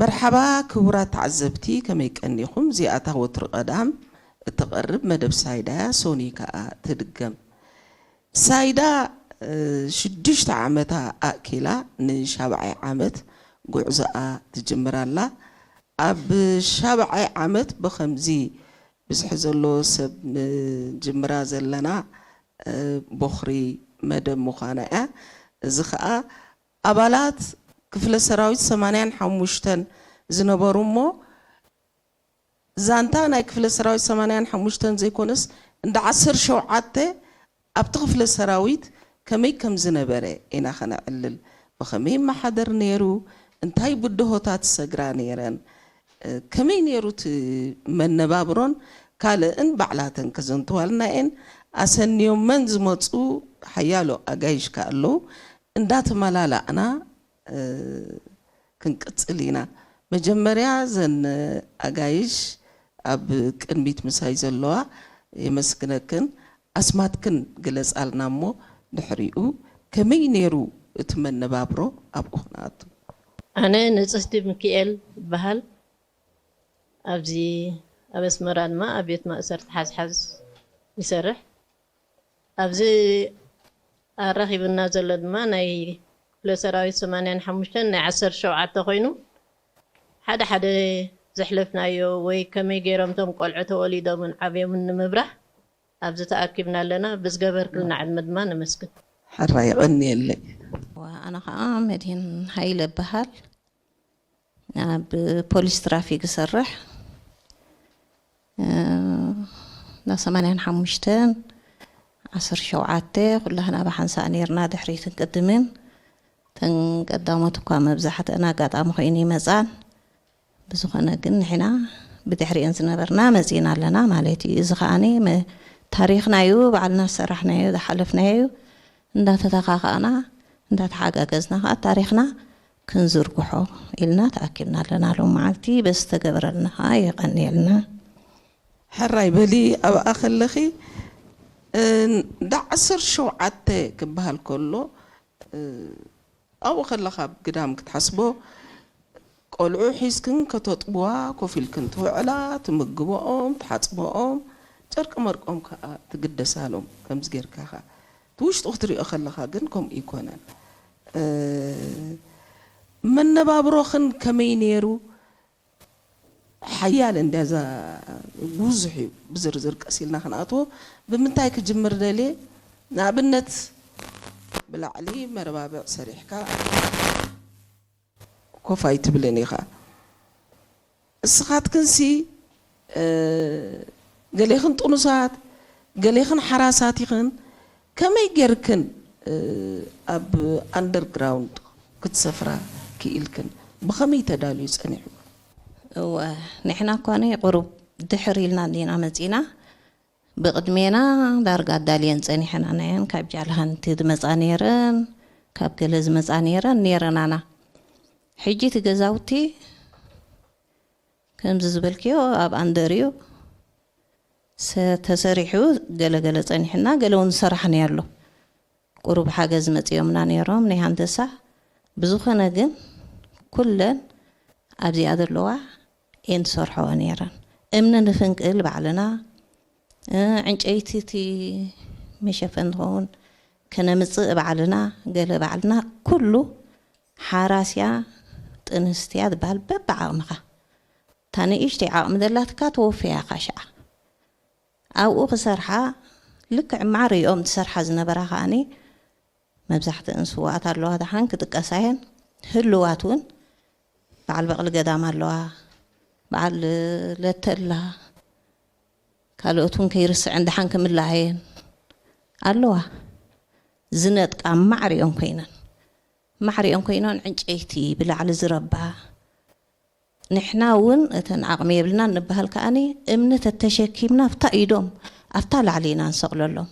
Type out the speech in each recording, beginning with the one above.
መርሓባ ክቡራት ተዓዘብቲ፣ ከመይ ቀኒኹም? እዚኣታ ወትሩ ቀዳም እትቐርብ መደብ ሳይዳ እያ፣ ሶኒ ከኣ ትድገም። ሳይዳ፣ እ፣ ሽዱሽተ ዓመታ ኣእኪላ ንሻብዓይ ዓመት ጉዕዞኣ ትጅምር ኣላ። ኣብ ሻብዓይ ዓመት ብኸምዚ ብዝሒ ዘሎ ሰብ ንጅምራ ዘለና፣ እ፣ ቦኽሪ መደብ ምዃና እያ። እዚ ኸኣ ኣባላት ክፍለ ሰራዊት ሰማንያን ሓሙሽተን ዝነበሩ እሞ፣ ዛንታ ናይ ክፍለ ሰራዊት ሰማንያን ሓሙሽተን ዘይኮነስ፣ እንዳ ዓሰርተ ሸውዓተ ኣብቲ ክፍለ ሰራዊት ከመይ ከም ዝነበረ ኢና ከነዕልል። ብኸመይ ይመሓደር ነይሩ? እንታይ ብድሆታት ይሰግራ ነይረን? እ፣ ከመይ ነይሩ እቲ መነባብሮን ካልእን ባዕላተን ከዘንትዋልና እየን። ኣሰንዮመን ዝመጹ ሓያሎ ኣጋይሽ ከኣ ኣለዉ። እንዳተመላላእና፣ እ፣ ክንቅጽል ኢና። መጀመርያ እዘን ኣጋይሽ ኣብ ቅድሚት ምሳይ ዘለዋ የመስግነክን፣ ኣስማትክን ግለጻልና እሞ ድሕሪኡ ከመይ ነይሩ እቲ መነባብሮ ኣብኡ ክንኣቱ። ኣነ ንጽህቲ ሚኪኤል እበሃል። ኣብዚ ኣብ ኣስመራ ድማ ኣብ ቤት ማእሰርቲ ሓዝሓዝ ይሰርሕ። ኣብዚ ኣራኺብና ዘሎ ድማ ናይ ክፍለ ሰራዊት ሰማንያን ሓሙሽተን ናይ ዓሰርተ ሸውዓተ ኮይኑ፣ ሓደ ሓደ ዘሕለፍናዮ ወይ ከመይ ገይሮም እቶም ቆልዑ ተወሊዶምን ዓብዮምን ንምብራህ ኣብዚ ተኣኪብና ኣለና። ብዝገበርክልና ዕድመ ድማ ነመስግን። ሕራይ የቐንየለይ። ኣነ ኸዓ መድህን ሃይለ እበሃል። ኣብ ፖሊስ ትራፊክ ዝሰርሕ፣ እ፣ ናብ ሰማንያን ሓሙሽተን ዓሰርተ ሸውዓተ ኩላህና ብሓንሳእ ነይርና፣ ድሕሪትን ቅድምን። እተን ቀዳሞት እኳ መብዛሕትአን ኣጋጣሚ ኮይኑ ይመጻን። ብዝኾነ ግን ንሕና ብድሕሪአን ዝነበርና መጺእና ኣለና ማለት እዩ። እዚ ኸኣኒ መ-፣ ታሪኽና እዩ፣ ባዕልና ዝሰራሕናዮ፣ ዝሓለፍናዮ እዩ። እንዳተተኻኸእና፣ እንዳተሓጋገዝና ኸኣ ታሪኽና ክንዝርግሖ ኢልና ተኣኪብና ኣለና። ሎም መዓልቲ በዚ ዝተገበረልና ኸኣ የቐንየልና። ሕራይ በሊ ኣብኣ ከለኺ፣ እ፣ እንዳ ዓሰርተ ሸውዓተ ክበሃል ከሎ፣ እ፣ ኣብኡ ከለኻ ኣብ ግዳም ክትሓስቦ፣ ቆልዑ ሒዝክን ከተጥብዋ ኮፍ ኢልክን ትውዕላ፣ ትምግብኦም፣ ትሓጽብኦም፣ ጨርቂ መርቆም ከኣ ትግደሳሎም። ከምዚ ጌርካ ኢኻ እቲ ውሽጡ ክትሪኦ ከለኻ ግን ከምኡ ይኮነን። እ፣ መነባብሮኽን ከመይ ነይሩ? ሓያል እንድያ እዛ፣ ብዙሕ እዩ፣ ብዝርዝር ቀስ ኢልና ክንኣትዎ። ብምንታይ ክጅምር ደልየ? ንኣብነት ብላዕሊ መረባብዕ ሰሪሕካ ኮፍ ኣይትብልን ኢኻ። እስኻትክንሲ፣ እ፣ ገሌኽን ጥኑሳት፣ ገሌኽን ሓራሳት ኢኽን። ከመይ ጌርክን፣ እ፣ ኣብ ኣንደርግራውንድ ክትሰፍራ ክኢልክን? ብኸመይ ተዳልዩ ጸኒሑ? እወ፣ ንሕና እኳ ቁሩብ ድሕር ኢልና እንዲና መጺና። ብቕድሜና ዳርጋ ኣዳልየን ጸኒሐን ኣነን ካብ ጃልሃንቲ ዝመጻ ነይረን፣ ካብ ገለ ዝመጻ ነይረን፣ ነይረን ኣና። ሕጂ እቲ ገዛውቲ ከምዚ ዝበልክዮ ኣብ ኣንደር እዩ ሰ-፣ ተሰሪሑ፣ ገለ ገለ ጸኒሕና፣ ገለ እውን ዝሰራሕናዮ ኣሎ። ቁሩብ ሓገዝ መጺኦምና ነይሮም ናይ ሃንደሳ። ብዝኾነ ግን ኩለን ኣብዚኣ ዘለዋ እየን ዝሰርሖኦ ነይረን። እምኒ ንፍንቅል ባዕልና፣ እ፣ ዕንጨይቲ እቲ መሸፈኒ ዝኸውን ከነምጽእ ባዕልና፣ ገለ ባዕልና፣ ኩሉ ሓራስያ ጥንስትያ ዝበሃል በብዓቕምኻ። እታ ንእሽተይ ዓቕሚ ዘላትካ ተወፍያ ኢኻ ሽዓ። ኣብኡ ክሰርሓ ልክዕ ማዕረ እዮም ዝሰርሓ ዝነበራ ከኣኒ መብዛሕትአን ስዋኣት ኣለዋ፣ ደሓን ክጥቀሳ እየን። ህልዋት እውን በዓል በቕሊ ገዳም ኣለዋ፣ በዓል ለተላ፣ ካልኦት እውን ከይርስዐን ደሓን ክምልኣ እየን ኣለዋ። ዝነጥቃ ማዕሪኦም ኮይነን፣ ማዕሪኦም ኮይነን ዕንጨይቲ ብላዕሊ ዝረባ። ንሕና እውን እተን ዓቕሚ የብልናን ንበሃል ከኣኒ እምኒ ተተሸኪምና ኣብታ ኢዶም ኣብታ ላዕሊ ኢና ንሰቕለሎም።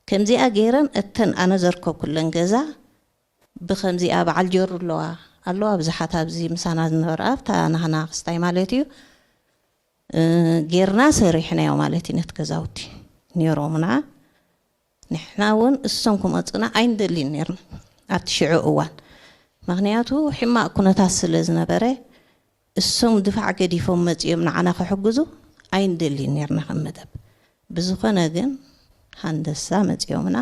ከምዚኣ ገይረን እተን ኣነ ዘርከብኩለን ገዛ ብኸምዚኣ በዓል ጀሩ ኣለዋ፣ ኣለዋ ብዙሓት ኣብዚ ምሳና ዝነበራ ኣብታ ናህና ክስታይ ማለት እዩ። እ፣ ጌርና ሰሪሕናዮ ማለት እዩ። ነቲ ገዛውቲ ነይሮምና። ንሕና እውን እሶም ክመፁና ኣይንደልን ነይርና ኣብቲ ሽዑ እዋን። ምኽንያቱ ሕማቕ ኩነታት ስለ ዝነበረ እሶም ድፋዕ ገዲፎም መጺኦም ንዓና ክሕግዙ ኣይንደልን ነርና ከም መደብ። ብዝኾነ ግን ሃንደሳ መጺኦምና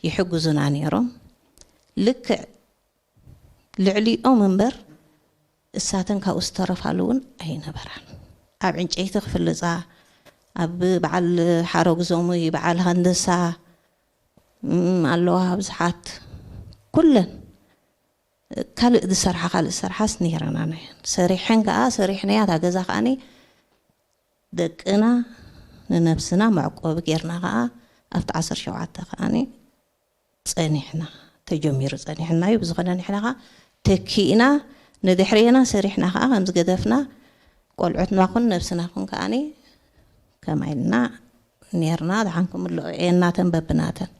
ይሕግዙና ነይሮም። ልክዕ ልዕሊኦም እምበር እሳተን ካብኡ ዝተረፋሉ እውን ኣይነበራን። ኣብ ዕንጨይቲ ክፍልጻ፣ ኣብ በዓል ሓረጉ ዞሙይ፣ በዓል ሃንደሳ፣ እም፣ ኣለዋ ብዙሓት። ኩለን ካልእ ዝሰርሓ፣ ካልእ ዝሰርሓስ ነይረናን እየን። ሰሪሐን ከኣ፣ ሰሪሕናያ እታ ገዛ ከኣኒ ደቅና ንነብስና መዕቆቢ ጌርና ከኣ ኣብቲ ዓሰርተ ሸውዓተ ከኣኒ ጸኒሕና። ተጀሚሩ ጸኒሕና እዩ። ብዝኾነ ንሕና ከኣ ተኪእና ንድሕሬና ሰሪሕና ከኣ ከም ዝገደፍና ቆልዑትና ኩን ነብስና ኩን ከኣኒ ከማይ ኢልና ኔርና። ደሓን ክምልኦ እየን ናተን በብናተን።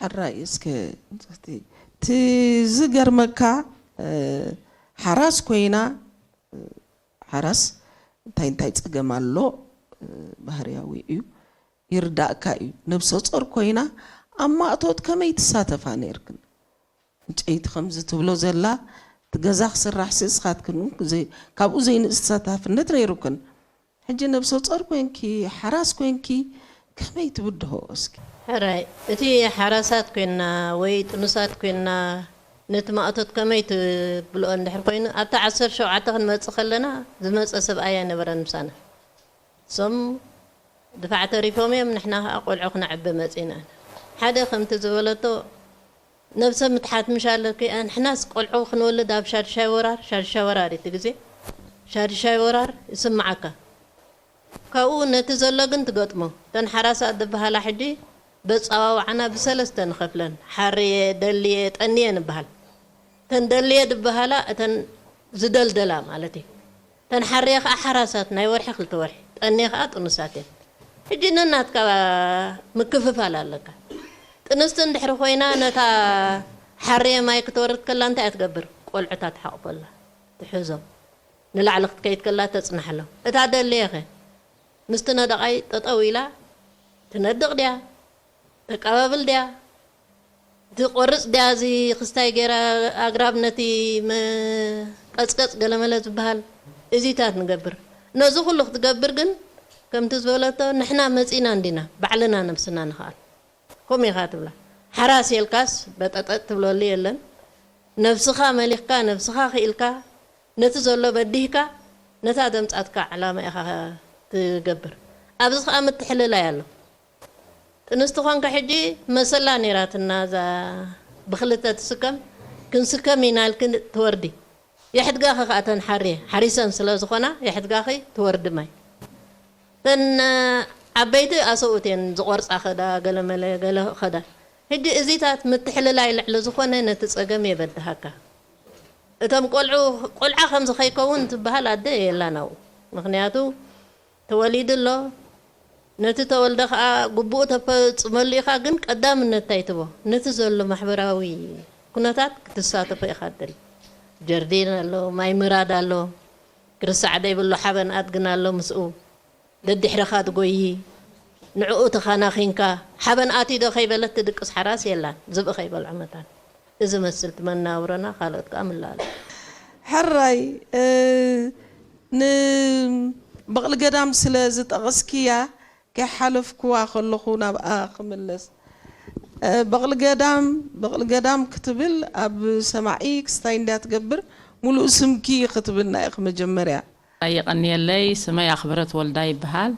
ሕራይ እስከ እቲ እቲ ዝገርመካ፣ እ፣ ሓራስ ኮይና፣ እ፣ ሓራስ እንታይ እንታይ ጸገም ኣሎ፣ እ፣ ባህርያዊ እዩ፣ ይርዳእካ እዩ። ነብሰ ጾር ኮይና ኣብ ማእቶት ከመይ ትሳተፋ ነይርክን? ዕንጨይቲ ከምዚ ትብሎ ዘላ፣ እቲ ገዛ ክስራሕ ሲ እስኻትክን እውን ዘይ-፣ ካብኡ ዘይንእስ ተሳታፍነት ነይሩክን። ሕጂ ነብሰ ጾር ኮይንኪ፣ ሓራስ ኮይንኪ፣ ከመይ ትብድሆ እስኪ? ሕራይ፣ እቲ ሓራሳት ኮይንና ወይ ጥኑሳት ኮይንና፣ ነቲ ማእቶት ከመይ ትብልኦ እንድሕር ኮይኑ፣ ኣብታ ዓሰርተ ሸውዓተ ክንመጽእ ከለና፣ ዝመጸ ሰብኣይ ኣይነበረን ምሳና። እሶም ድፋዕ ተሪፎም እዮም፣ ንሕና ከኣ ቆልዑ ክነዕቢ መጺና። ሓደ ከምቲ ዝበለቶ፣ ነብሰ ምትሓት ምሽ ኣለኪ፣ ንሕናስ ቆልዑ ክንወልድ ኣብ ሻድሻይ ወራር፣ ሻድሻይ ወራር እቲ ግዜ፣ ሻድሻይ ወራር ይስምዓካ። ካብኡ ነቲ ዘሎ ግን ትገጥሞ። እተን ሓራሳት ዝበሃላ ሕጂ በጸዋውዓና ብሰለስተ ንኸፍለን። ሓርየ፣ ደልየ፣ ጠንየ ንበሃል። እተን ደልየ ዝበሃላ እተን ዝደልደላ ማለት እዩ። እተን ሓርየ ከኣ ሓራሳት ናይ ወርሒ ክልተ ወርሒ፣ ጠንየ ከኣ ጥኑሳት እየን። ሕጂ ነናትካ ምክፍፋል ኣለካ። ጥንስቲ እንድሕሪ ኮይና ነታ ሓርየ ማይ ክትወርድ ከላ እንታይ እያ ትገብር? ቆልዑታ ትሓቑፈላ፣ ትሕዞም። ንላዕሊ ክትከይድ ከላ ተጽናሕሎም። እታ ደልየኸ ምስቲ ነደቓይ ጠጠው ኢላ ትነድቕ ድያ? ተቀባብል ድያ? ትቆርጽ ድያ? እዚ ክስታይ ገይራ ኣግራብ ነቲ መቀጽቀጽ ገለመለ ዝበሃል እዚታት ንገብር። ነዚ ኩሉ ክትገብር ግን ከምቲ ዝበለቶ ንሕና መጺና እንዲና ባዕልና ነብስና ንኽኣል። ከምኡ ኢኻ ትብላ። ሓራስ የልካስ በጠጠጥ ትብለሉ የለን። ነብስኻ መሊኽካ፣ ነብስኻ ክኢልካ፣ ነቲ ዘሎ በዲህካ፣ ነታ ዘምጻትካ ዕላማ ኢኻ ትገብር። ኣብዚ ኸኣ ምትሕልላይ ኣሎ። ጥንስቲ ኾንካ ሕጂ መሰላ ነይራትና እዛ ብኽልተ ትስከም፣ ክንስከም ኢና ኢልክን ትወርዲ። የሕድጋኺ ኸኣ እተን ሓርየ፣ ሓሪሰን ስለ ዝኾና የሕድጋኺ ትወርዲ ማይ። እተን ዓበይቲ ኣሰብኡት እየን ዝቖርጻ ኸዳ፣ ገለ መለ ገለ ኸዳ። ሕጂ እዚታት ምትሕልላይ ልዕሊ ዝኾነ ነቲ ጸገም የበድሃካ። እቶም ቆልዑ፣ ቆልዓ ከምዚ ከይከውን ትበሃል ኣደ የላን ኣብኡ። ምኽንያቱ ተወሊዱ ኣሎ፣ ነቲ ተወልደ ኸኣ ግቡኡ ተፈጽመሉ ኢኻ፣ ግን ቀዳምነት እንታይ ትቦ? ነቲ ዘሎ ማሕበራዊ ኩነታት ክትሳተፎ ኢኻ ትደሊ። ጀርዲን ኣሎ፣ ማይ ምራድ ኣሎ፣ ክርሳዕ ዘይብሉ ሓበን ኣድግን ኣሎ ምስኡ። ደድሕርኻ ትጎዪ፣ ንዕኡ ተኻናኺንካ፣ ሓበን ኣትዩ ዶ ከይበለት ትድቅስ ሓራስ የላን፣ ዝብኢ ከይበልዖ መታን። እዚ መስል እቲ መነባብሮና፣ ካልኦት ከኣ ምላሉ። ሕራይ፣ እ፣ ንበቕሊ ገዳም ስለ ዝጠቐስክያ፣ ከይሓለፍክዋ ከለኹ ናብኣ ክምለስ። እ፣ በቕሊ ገዳም፣ በቕሊ ገዳም ክትብል ኣብ ሰማዒ ክስታይ እንድያ ትገብር፣ ሙሉእ ስምኪ ክትብልና ኢኺ መጀመርያ። የቐንየለይ፣ ስመይ ኣኽብረት ወልዳ ይበሃል።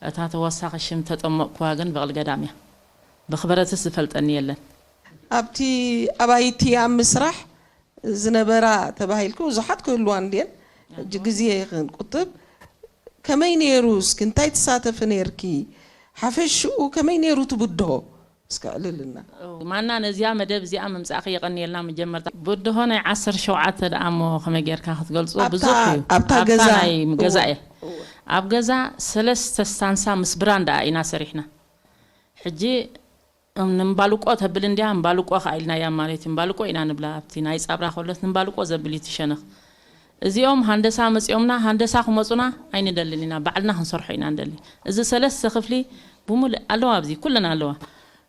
እታ ተወሳኺ ሽም ተጠመቕኩዋ ግን በቕሊ ገዳም እያ። ብኽብረትስ ዝፈልጠኒ የለን። ኣብቲ ኣባይቲ ኣብ ምስራሕ ዝነበራ ተባሂልኩ ብዙሓት ክህልዋ እንድየን፣ ሕጂ ግዜ ክንቁጥብ። ከመይ ነይሩ እስኪ፣ እንታይ ትሳተፊ ነይርኪ? ሓፈሽኡ ከመይ ነይሩ እቲ ብድሆ? እስኪ ኣዕልልና። ማና ነዚኣ መደብ እዚኣ ምምጻእኺ የቐንየልና። መጀመርታ ብድሆ ናይ ዓሰርተ ሸውዓተ ደኣ እሞ ከመይ ጌርካ ክትገልጾ ኣብታ ብዙሕ እዩ። ኣብታ ኣብታ ገዛ። ናይ ገዛ እየ። ኣብ ገዛ ሰለስተ ስታንሳ ምስ ብራንዳ ኢና ሰሪሕና። ሕጂ እም፣ ንምባልቆ ተብል እንድያ፣ እምባልቆ ከኣ ኢልናያ ማለት እዩ። እምባልቆ ኢና ንብላ፣ ኣብቲ ናይ ጻብራ ከሎት ንምባልቆ ዘብል እዩ እቲ ሸነኽ። እዚኦም ሃንደሳ መጺኦምና፣ ሃንደሳ ክመጹና ኣይንደልን ኢና፣ ባዕልና ክንሰርሖ ኢና ንደሊ። እዚ ሰለስተ ክፍሊ ብምሉእ ኣለዋ፣ ኣብዚ ኩለን ኣለዋ።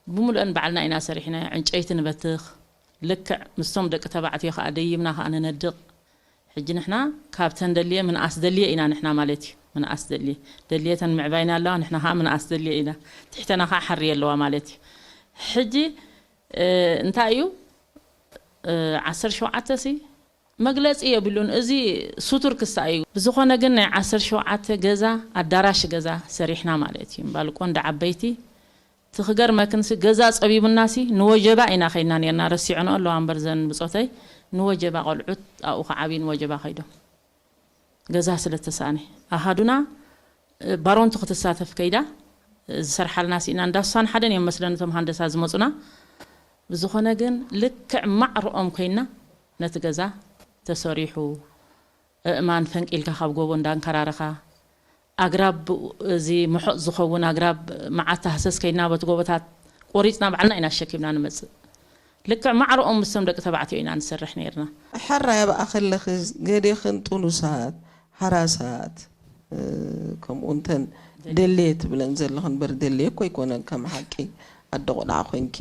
ብምሉአን ባዕልና ኢና ሰሪሕናዮ። ዕንጨይቲ ንበትኽ፣ ልክዕ ምስቶም ደቂ ተባዕትዮ ከኣ ደይብና ከኣ ንነድቕ። ሕጂ ንሕና ካብተን ደልየ ምንኣስ ደልየ ኢና ንሕና ማለት እዩ። ምንኣስ ደልየ ደልየተን ምዕባይና ኣለዋ፣ ንሕና ከዓ ምንኣስ ደልየ ኢና። ትሕተና ከዓ ሓርየ ኣለዋ ማለት እዩ። ሕጂ እንታይ እዩ? ዓሰርተ ሸውዓተ ሲ መግለፂ የብሉን። እዚ ስቱር ክሳ እዩ። ብዝኾነ ግን ናይ ዓሰርተ ሸውዓተ ገዛ ኣዳራሽ ገዛ ሰሪሕና ማለት እዩ። ባልቆን ደዓበይቲ እቲ ክገርመክንሲ ገዛ ፀቢቡናሲ ንወጀባ ኢና ከይና ነርና። ረሲዖንኦ ኣለዋ እምበር ዘን ብፆተይ ንወጀባ ቆልዑት ኣብኡ ክዓብዩ ንወጀባ ከይዶም ገዛ ስለ ተሳእነ ኣሃዱና ባሮንቱ ክትሳተፍ ከይዳ ዝሰርሓልና ስኢና። እንዳ ሱሳን ሓደን እዮም መስለን እቶም ሃንደሳ ዝመፁና። ብዝኾነ ግን ልክዕ ማዕርኦም ኮይና ነቲ ገዛ ተሰሪሑ፣ እእማን ፈንቂልካ ካብ ጎቦ እንዳንከራረኻ፣ ኣግራብ እዚ ምሑቕ ዝኸውን ኣግራብ መዓት ሃሰስ ከይድና በቲ ጎቦታት ቆሪፅና ባዕልና ኢና ሸኪምና ንመፅእ። ልክዕ ማዕርኦም ምስቶም ደቂ ተባዕትዮ ኢና ንሰርሕ ነይርና። ሕራይ ኣብኣ ከለኺ ገዴኽን ጥኑሳት ሓራሳት ከምኡ እንተን ደሌ ትብለን ዘለኽን በር ደሌ እኮ ኣይኮነን ከም ሓቂ ኣደ ቆልዓ ኮንኪ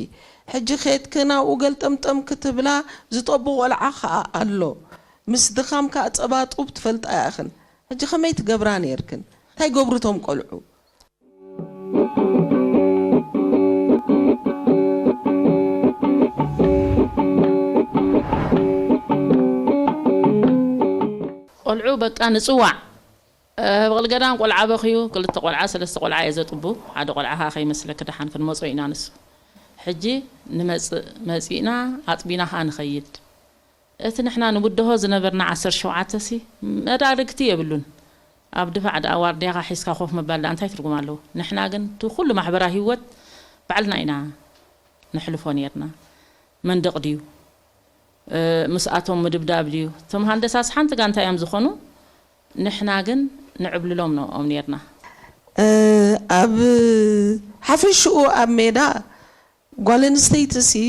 ሕጂ ኸድክን ኣብኡ ገልጠምጠም ክትብላ ዝጠቡ ቆልዓ ኸኣ ኣሎ ምስ ድኻም ከኣ ጸባ ጡብ ትፈልጣ ኢኽን ሕጂ ኸመይ ትገብራ ኔርክን እንታይ ገብሩ ቶም ቆልዑ ቆልዑ በቃ ንፅዋዕ በቕሊ ገዳም ቆልዓ በኽዩ ክልተ ቆልዓ ሰለስተ ቆልዓ እየ ዘጥቡ ሓደ ቆልዓ ከዓ ከይመስለኪ ደሓን ክንመፆ ኢና ንሱ ሕጂ ንመፅእ መፂእና ኣጥቢና ከዓ ንኸይድ እቲ ንሕና ንብድሆ ዝነበርና ዓሰርተ ሸውዓተ ሲ መዳርግቲ የብሉን ኣብ ድፋዕ ደኣ ዋርድያኻ ሒዝካ ኮፍ ምባል ደኣ እንታይ ትርጉም ኣለዎ ንሕና ግን እቲ ኩሉ ማሕበራዊ ህይወት ባዕልና ኢና ነሕልፎ ነርና መንደቕ ድዩ ምስኣቶም ምድብዳብ ድዩ እቶም ሃንደሳስ ሓንቲ ጋንታ እዮም ዝኾኑ ንሕና ግን ንዕብልሎም ንኦም ነርና ኣብ ሓፈሽኡ ኣብ ሜዳ ጓል ኣንስተይቲ ሲ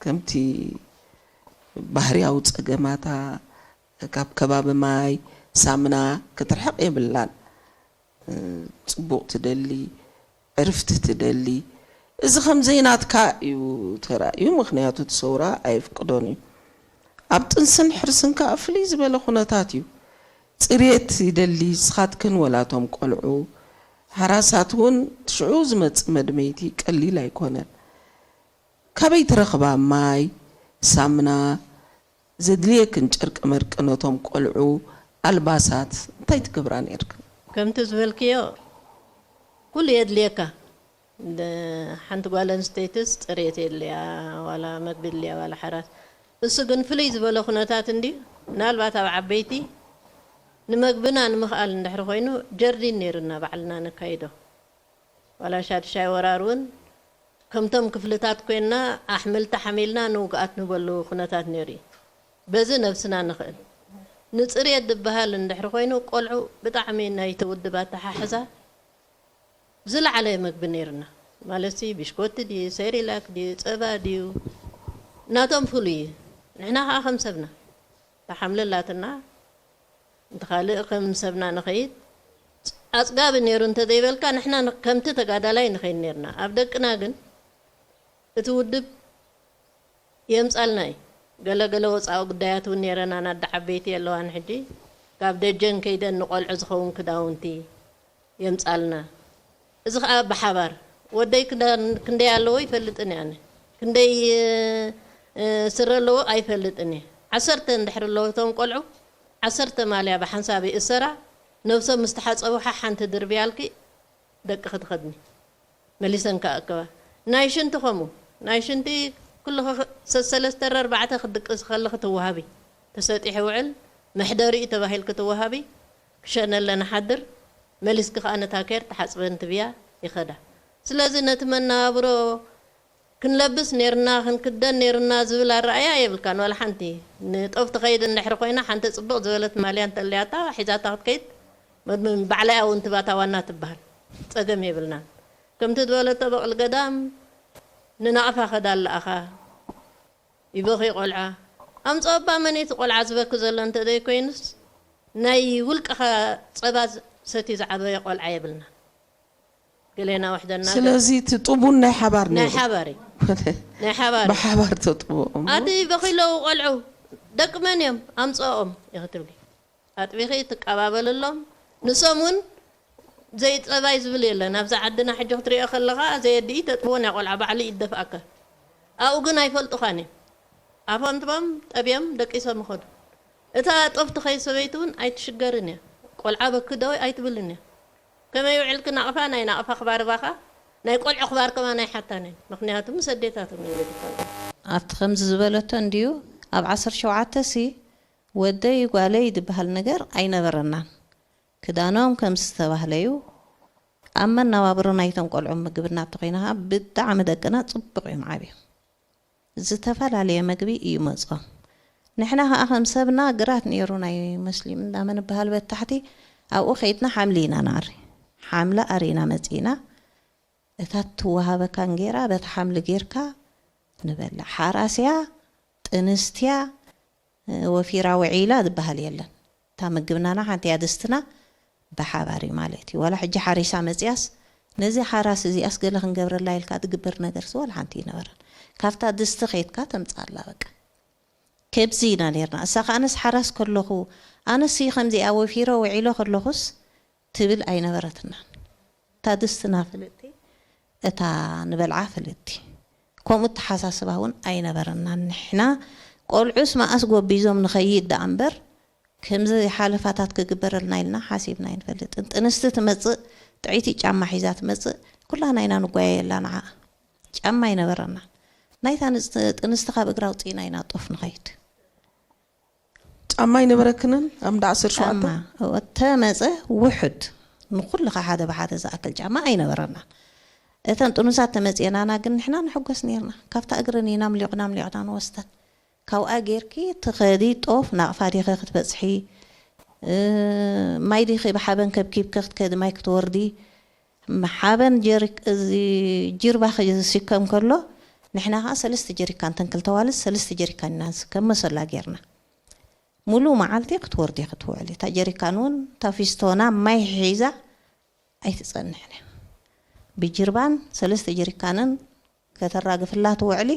ከምቲ ባህርያዊ ጸገማታ ካብ ከባቢ ማይ ሳምና ክትርሕቕ የብላን ጽቡቕ ትደሊ ዕርፍቲ ትደሊ እዚ ከም ዘይናትካ እዩ ተራእዩ ምኽንያቱ እቲ ሰውራ ኣየፍቅዶን እዩ ኣብ ጥንስን ሕርስን ከኣ ፍልይ ዝበለ ኩነታት እዩ ጽርየት ይደሊ ስኻትክን ወላቶም ቆልዑ ሓራሳት እውን ሽዑ ዝመጽእ መድመይቲ ቀሊል ኣይኮነን ካበይ ትረኽባ ማይ ሳምና ዘድልየክን ጨርቂ መርቂ ነቶም ቆልዑ ኣልባሳት እንታይ ትገብራ ነርክን? ከምቲ ዝበልክዮ ኩሉ የድልየካ። ሓንቲ ጓል ኣንስተይትስ ፅሬት የድልያ ዋላ መግቢ የድልያ ዋላ ሓራስ። እሱ ግን ፍልይ ዝበለ ኩነታት እንድዩ። ምናልባት ኣብ ዓበይቲ ንመግብና ንምኽኣል እንድሕሪ ኮይኑ ጀርዲን ነይሩና ባዕልና ነካይዶ። ዋላ ሻድሻይ ወራር እውን ከምቶም ክፍልታት ኮይንና ኣሕምልቲ ሓሚልና ንውጉኣት ንህበሉ ኩነታት ነይሩ እዩ። በዚ ነብስና ንኽእል። ንፅርየት ዝበሃል እንድሕሪ ኮይኑ ቆልዑ ብጣዕሚ ናይቲ ውድብ ኣተሓሕዛ ዝለዓለ መግቢ ነይርና። ማለትሲ ብሽኮቲ ድዩ፣ ሴሪላክ ድዩ፣ ፀባ ድዩ ናቶም ፍሉይ እዩ። ንሕና ከዓ ከም ሰብና እታ ሓምሊ ኣላትና። እቲ ካልእ ከም ሰብና ንኸይድ ኣፅጋቢ ነይሩ እንተዘይበልካ ንሕና ከምቲ ተጋዳላይ ንኸይድ ነይርና ኣብ ደቅና ግን እቲ ውድብ የምፃልና እዩ ገለገለ ወፃኢ ጉዳያት እውን ነይረና ናዳ ዓበይቲ የለዋን ሕጂ ካብ ደጀን ከይደን ንቆልዑ ዝኸውን ክዳውንቲ የምፃልና እዚ ከዓ ብሓባር ወደይ ክንደይ ኣለዎ ይፈልጥን እየ ኣነ ክንደይ ስረ ኣለዎ ኣይፈልጥን እየ ዓሰርተ እንድሕር ኣለዎ እቶም ቆልዑ ዓሰርተ ማልያ ብሓንሳብ ይእሰራ ነብሶም ምስ ተሓፀቡ ሓሓንቲ ድርብያልኪ ደቅኺ ትኸድኒ መሊሰን ክኣክባ ናይ ሽንቲ ከምኡ ናይ ሽንቲ ኩልኺ ሰሰለስተ ኣርባዕተ ክትድቅሲ ከለኺ ትወሃቢ ተሰጢሑ ውዕል መሕደሪኡ ተባሂልኪ ትወሃቢ ክሸነለ ንሓድር መሊስኪ ከኣ ነታ ኬር ትሓጽበን ትብያ ይኸዳ ስለዚ ነቲ መነባብሮ ክንለብስ ኔርና ክንክደን ኔርና ዝብል ኣረኣያ የብልካን ዋላ ሓንቲ ንጦፍ ትኸይድ እንድሕሪ ኮይና ሓንቲ ጽብቕ ዝበለት ማልያ እንተልያታ ሒዛታ ክትከይድ ባዕላያ እውን ትባታ ዋና ትበሃል ጸገም የብልናን ከምቲ ዝበለቶ በቕሊ ገዳም ንናቕፋ ኸዳ ኣለኣኻ ይበኺ ቆልዓ ኣምፀኦባ መን እቲ ቆልዓ ዝበኪ ዘሎ እንተዘይኮይኑስ ናይ ውልቅኻ ፀባ ሰትዩ ዝዓበየ ቆልዓ የብልና ገሌና ውሕደና ስለዚ እቲ ጥቡን ናይ ሓባር ናይ ሓባር ናይ ሓባር ብሓባር ተጥብኦም ኣቲ በኺ ኣለዉ ቆልዑ ደቂ መን እዮም ኣምፅኦም ኢኺ ትብሊ። ኣጥቢኺ ትቀባበልሎም። ንሶም እውን ዘይፀባይ ዝብል የለን። ኣብዛ ዓድና ሕጂ ክትሪኦ ከለኻ ዘየድኢ ተጥብዎ ናይ ቆልዓ ባዕሉ ይደፍኣካ። ኣብኡ ግን ኣይፈልጡኻን እዮም። ኣፎም ትቦም ጠብዮም ደቂሶም ይኸዱ። እታ ጦፍ ትኸይድ ሰበይቲ እውን ኣይትሽገርን እያ። ቆልዓ በኪ ዶ ኣይትብልን እያ። ከመይ ውዕልኪ ናቕፋ፣ ናይ ናቕፋ ክባር ባኻ፣ ናይ ቆልዑ ክባር ከማን ኣይሓታን እየን። ምኽንያቱ ምስ ኣዴታቶም እየን ዝፋለጣ። ኣብቲ ከምዚ ዝበለቶ እንድዩ፣ ኣብ ዓሰርተ ሸውዓተ ሲ ወደይ ጓለይ ዝበሃል ነገር ኣይነበረናን። ክዳኖም ከም ዝተባህለዩ፣ ኣብ መነባብሮ ናይቶም ቆልዑ ምግቢ እናተኾይና ኸዓ ብጣዕሚ ደቅና ጽቡቕ እዮም ዓብዮም። ዝተፈላለየ መግቢ እዩ መጾም። ንሕና ኸዓ ከም ሰብና ግራት ነይሩ ናይ መስሊም እንዳ ምንበሃል በታሕቲ፣ ኣብኡ ኸይድና ሓምሊ ኢና ንኣሪ። ሓምሊ ኣሪና መጺእና፣ እታ ትወሃበካ እንጌራ በቲ ሓምሊ ጌርካ ንበልዕ። ሓራስያ፣ ጥንስትያ፣ ወፊራ ውዒላ ዝበሃል የለን። እታ ምግብናና ሓንቲ እያ ድስትና ብሓባር እዩ ማለት እዩ። ዋላ ሕጂ ሓሪሳ መፅያስ ነዚ ሓራስ እዚኣስ ገለ ክንገብረላ ኢልካ ትግበር ነገርስ ዋላ ሓንቲ ይነበረን። ካብታ ድስቲ ከይድካ ተምፅኣላ በቃ። ከብዚ ኢና ነርና። እሳ ከ ኣነስ ሓራስ ከለኹ ኣነስ ከምዚኣ ወፊረ ውዒለ ከለኹስ ትብል ኣይነበረትናን። እታ ድስትና ፍልጥቲ፣ እታ ንበልዓ ፍልጥቲ። ከምኡ እተሓሳስባ እውን ኣይነበረናን። ንሕና ቆልዑስ መኣስ ጎቢዞም ንኸይድ ደኣ እምበር ከምዚ ሓለፋታት ክግበረልና ኢልና ሓሲብና ኣይንፈልጥን። ጥንስቲ ትመጽእ፣ ጥዕይቲ ጫማ ሒዛ ትመጽእ፣ ኩላና ኢና ንጓየየላ ንዓኣ። ጫማ ኣይነበረናን። ናይታ ንጽ-፣ ጥንስቲ ካብ እግራ ኣውጺእና ኢና ጦፍ ንኸይድ። ጫማ ኣይነበረክንን? ኣብ እንዳ ዓሰርተ ሸውዓተ? ጫማ፣ እወ፣ ተመጸ ውሑድ፣ ንኹልኻ ሓደ ብሓደ ዝኣክል ጫማ ኣይነበረናን። እተን ጥኑሳት ተመጽየናና ግን ንሕና ንሕጎስ ኔርና። ካብታ እግረን ኢና ኣምሊቕና ኣምሊቕና ንወስደን። ካብኣ ጌርኪ ትኸዲ ጦፍ ናቕፋ ዲኺ ክትበጽሒ፣ እ፣ ማይ ዲኺ ብሓበን ከብኪብኪ ክትከዲ ማይ ክትወርዲ፣ ሓበን ጀሪክ-፣ እዚ ጅርባ ክስከም ከሎ፣ ንሕና ኸዓ ሰለስተ ጀሪካን፣ እተን ክልተ ዋልስ ሰለስተ ጀሪካን ኢና ንስከም መሰላ ጌርና። ሙሉእ መዓልቲ ክትወርዲ ክትውዕሊ። እታ ጀሪካን እውን፣ እታ ፊስቶና ማይ ሒዛ ኣይትጸንሕን እያ። ብጅርባን ሰለስተ ጀሪካንን ከተራግፍላ ትውዕሊ።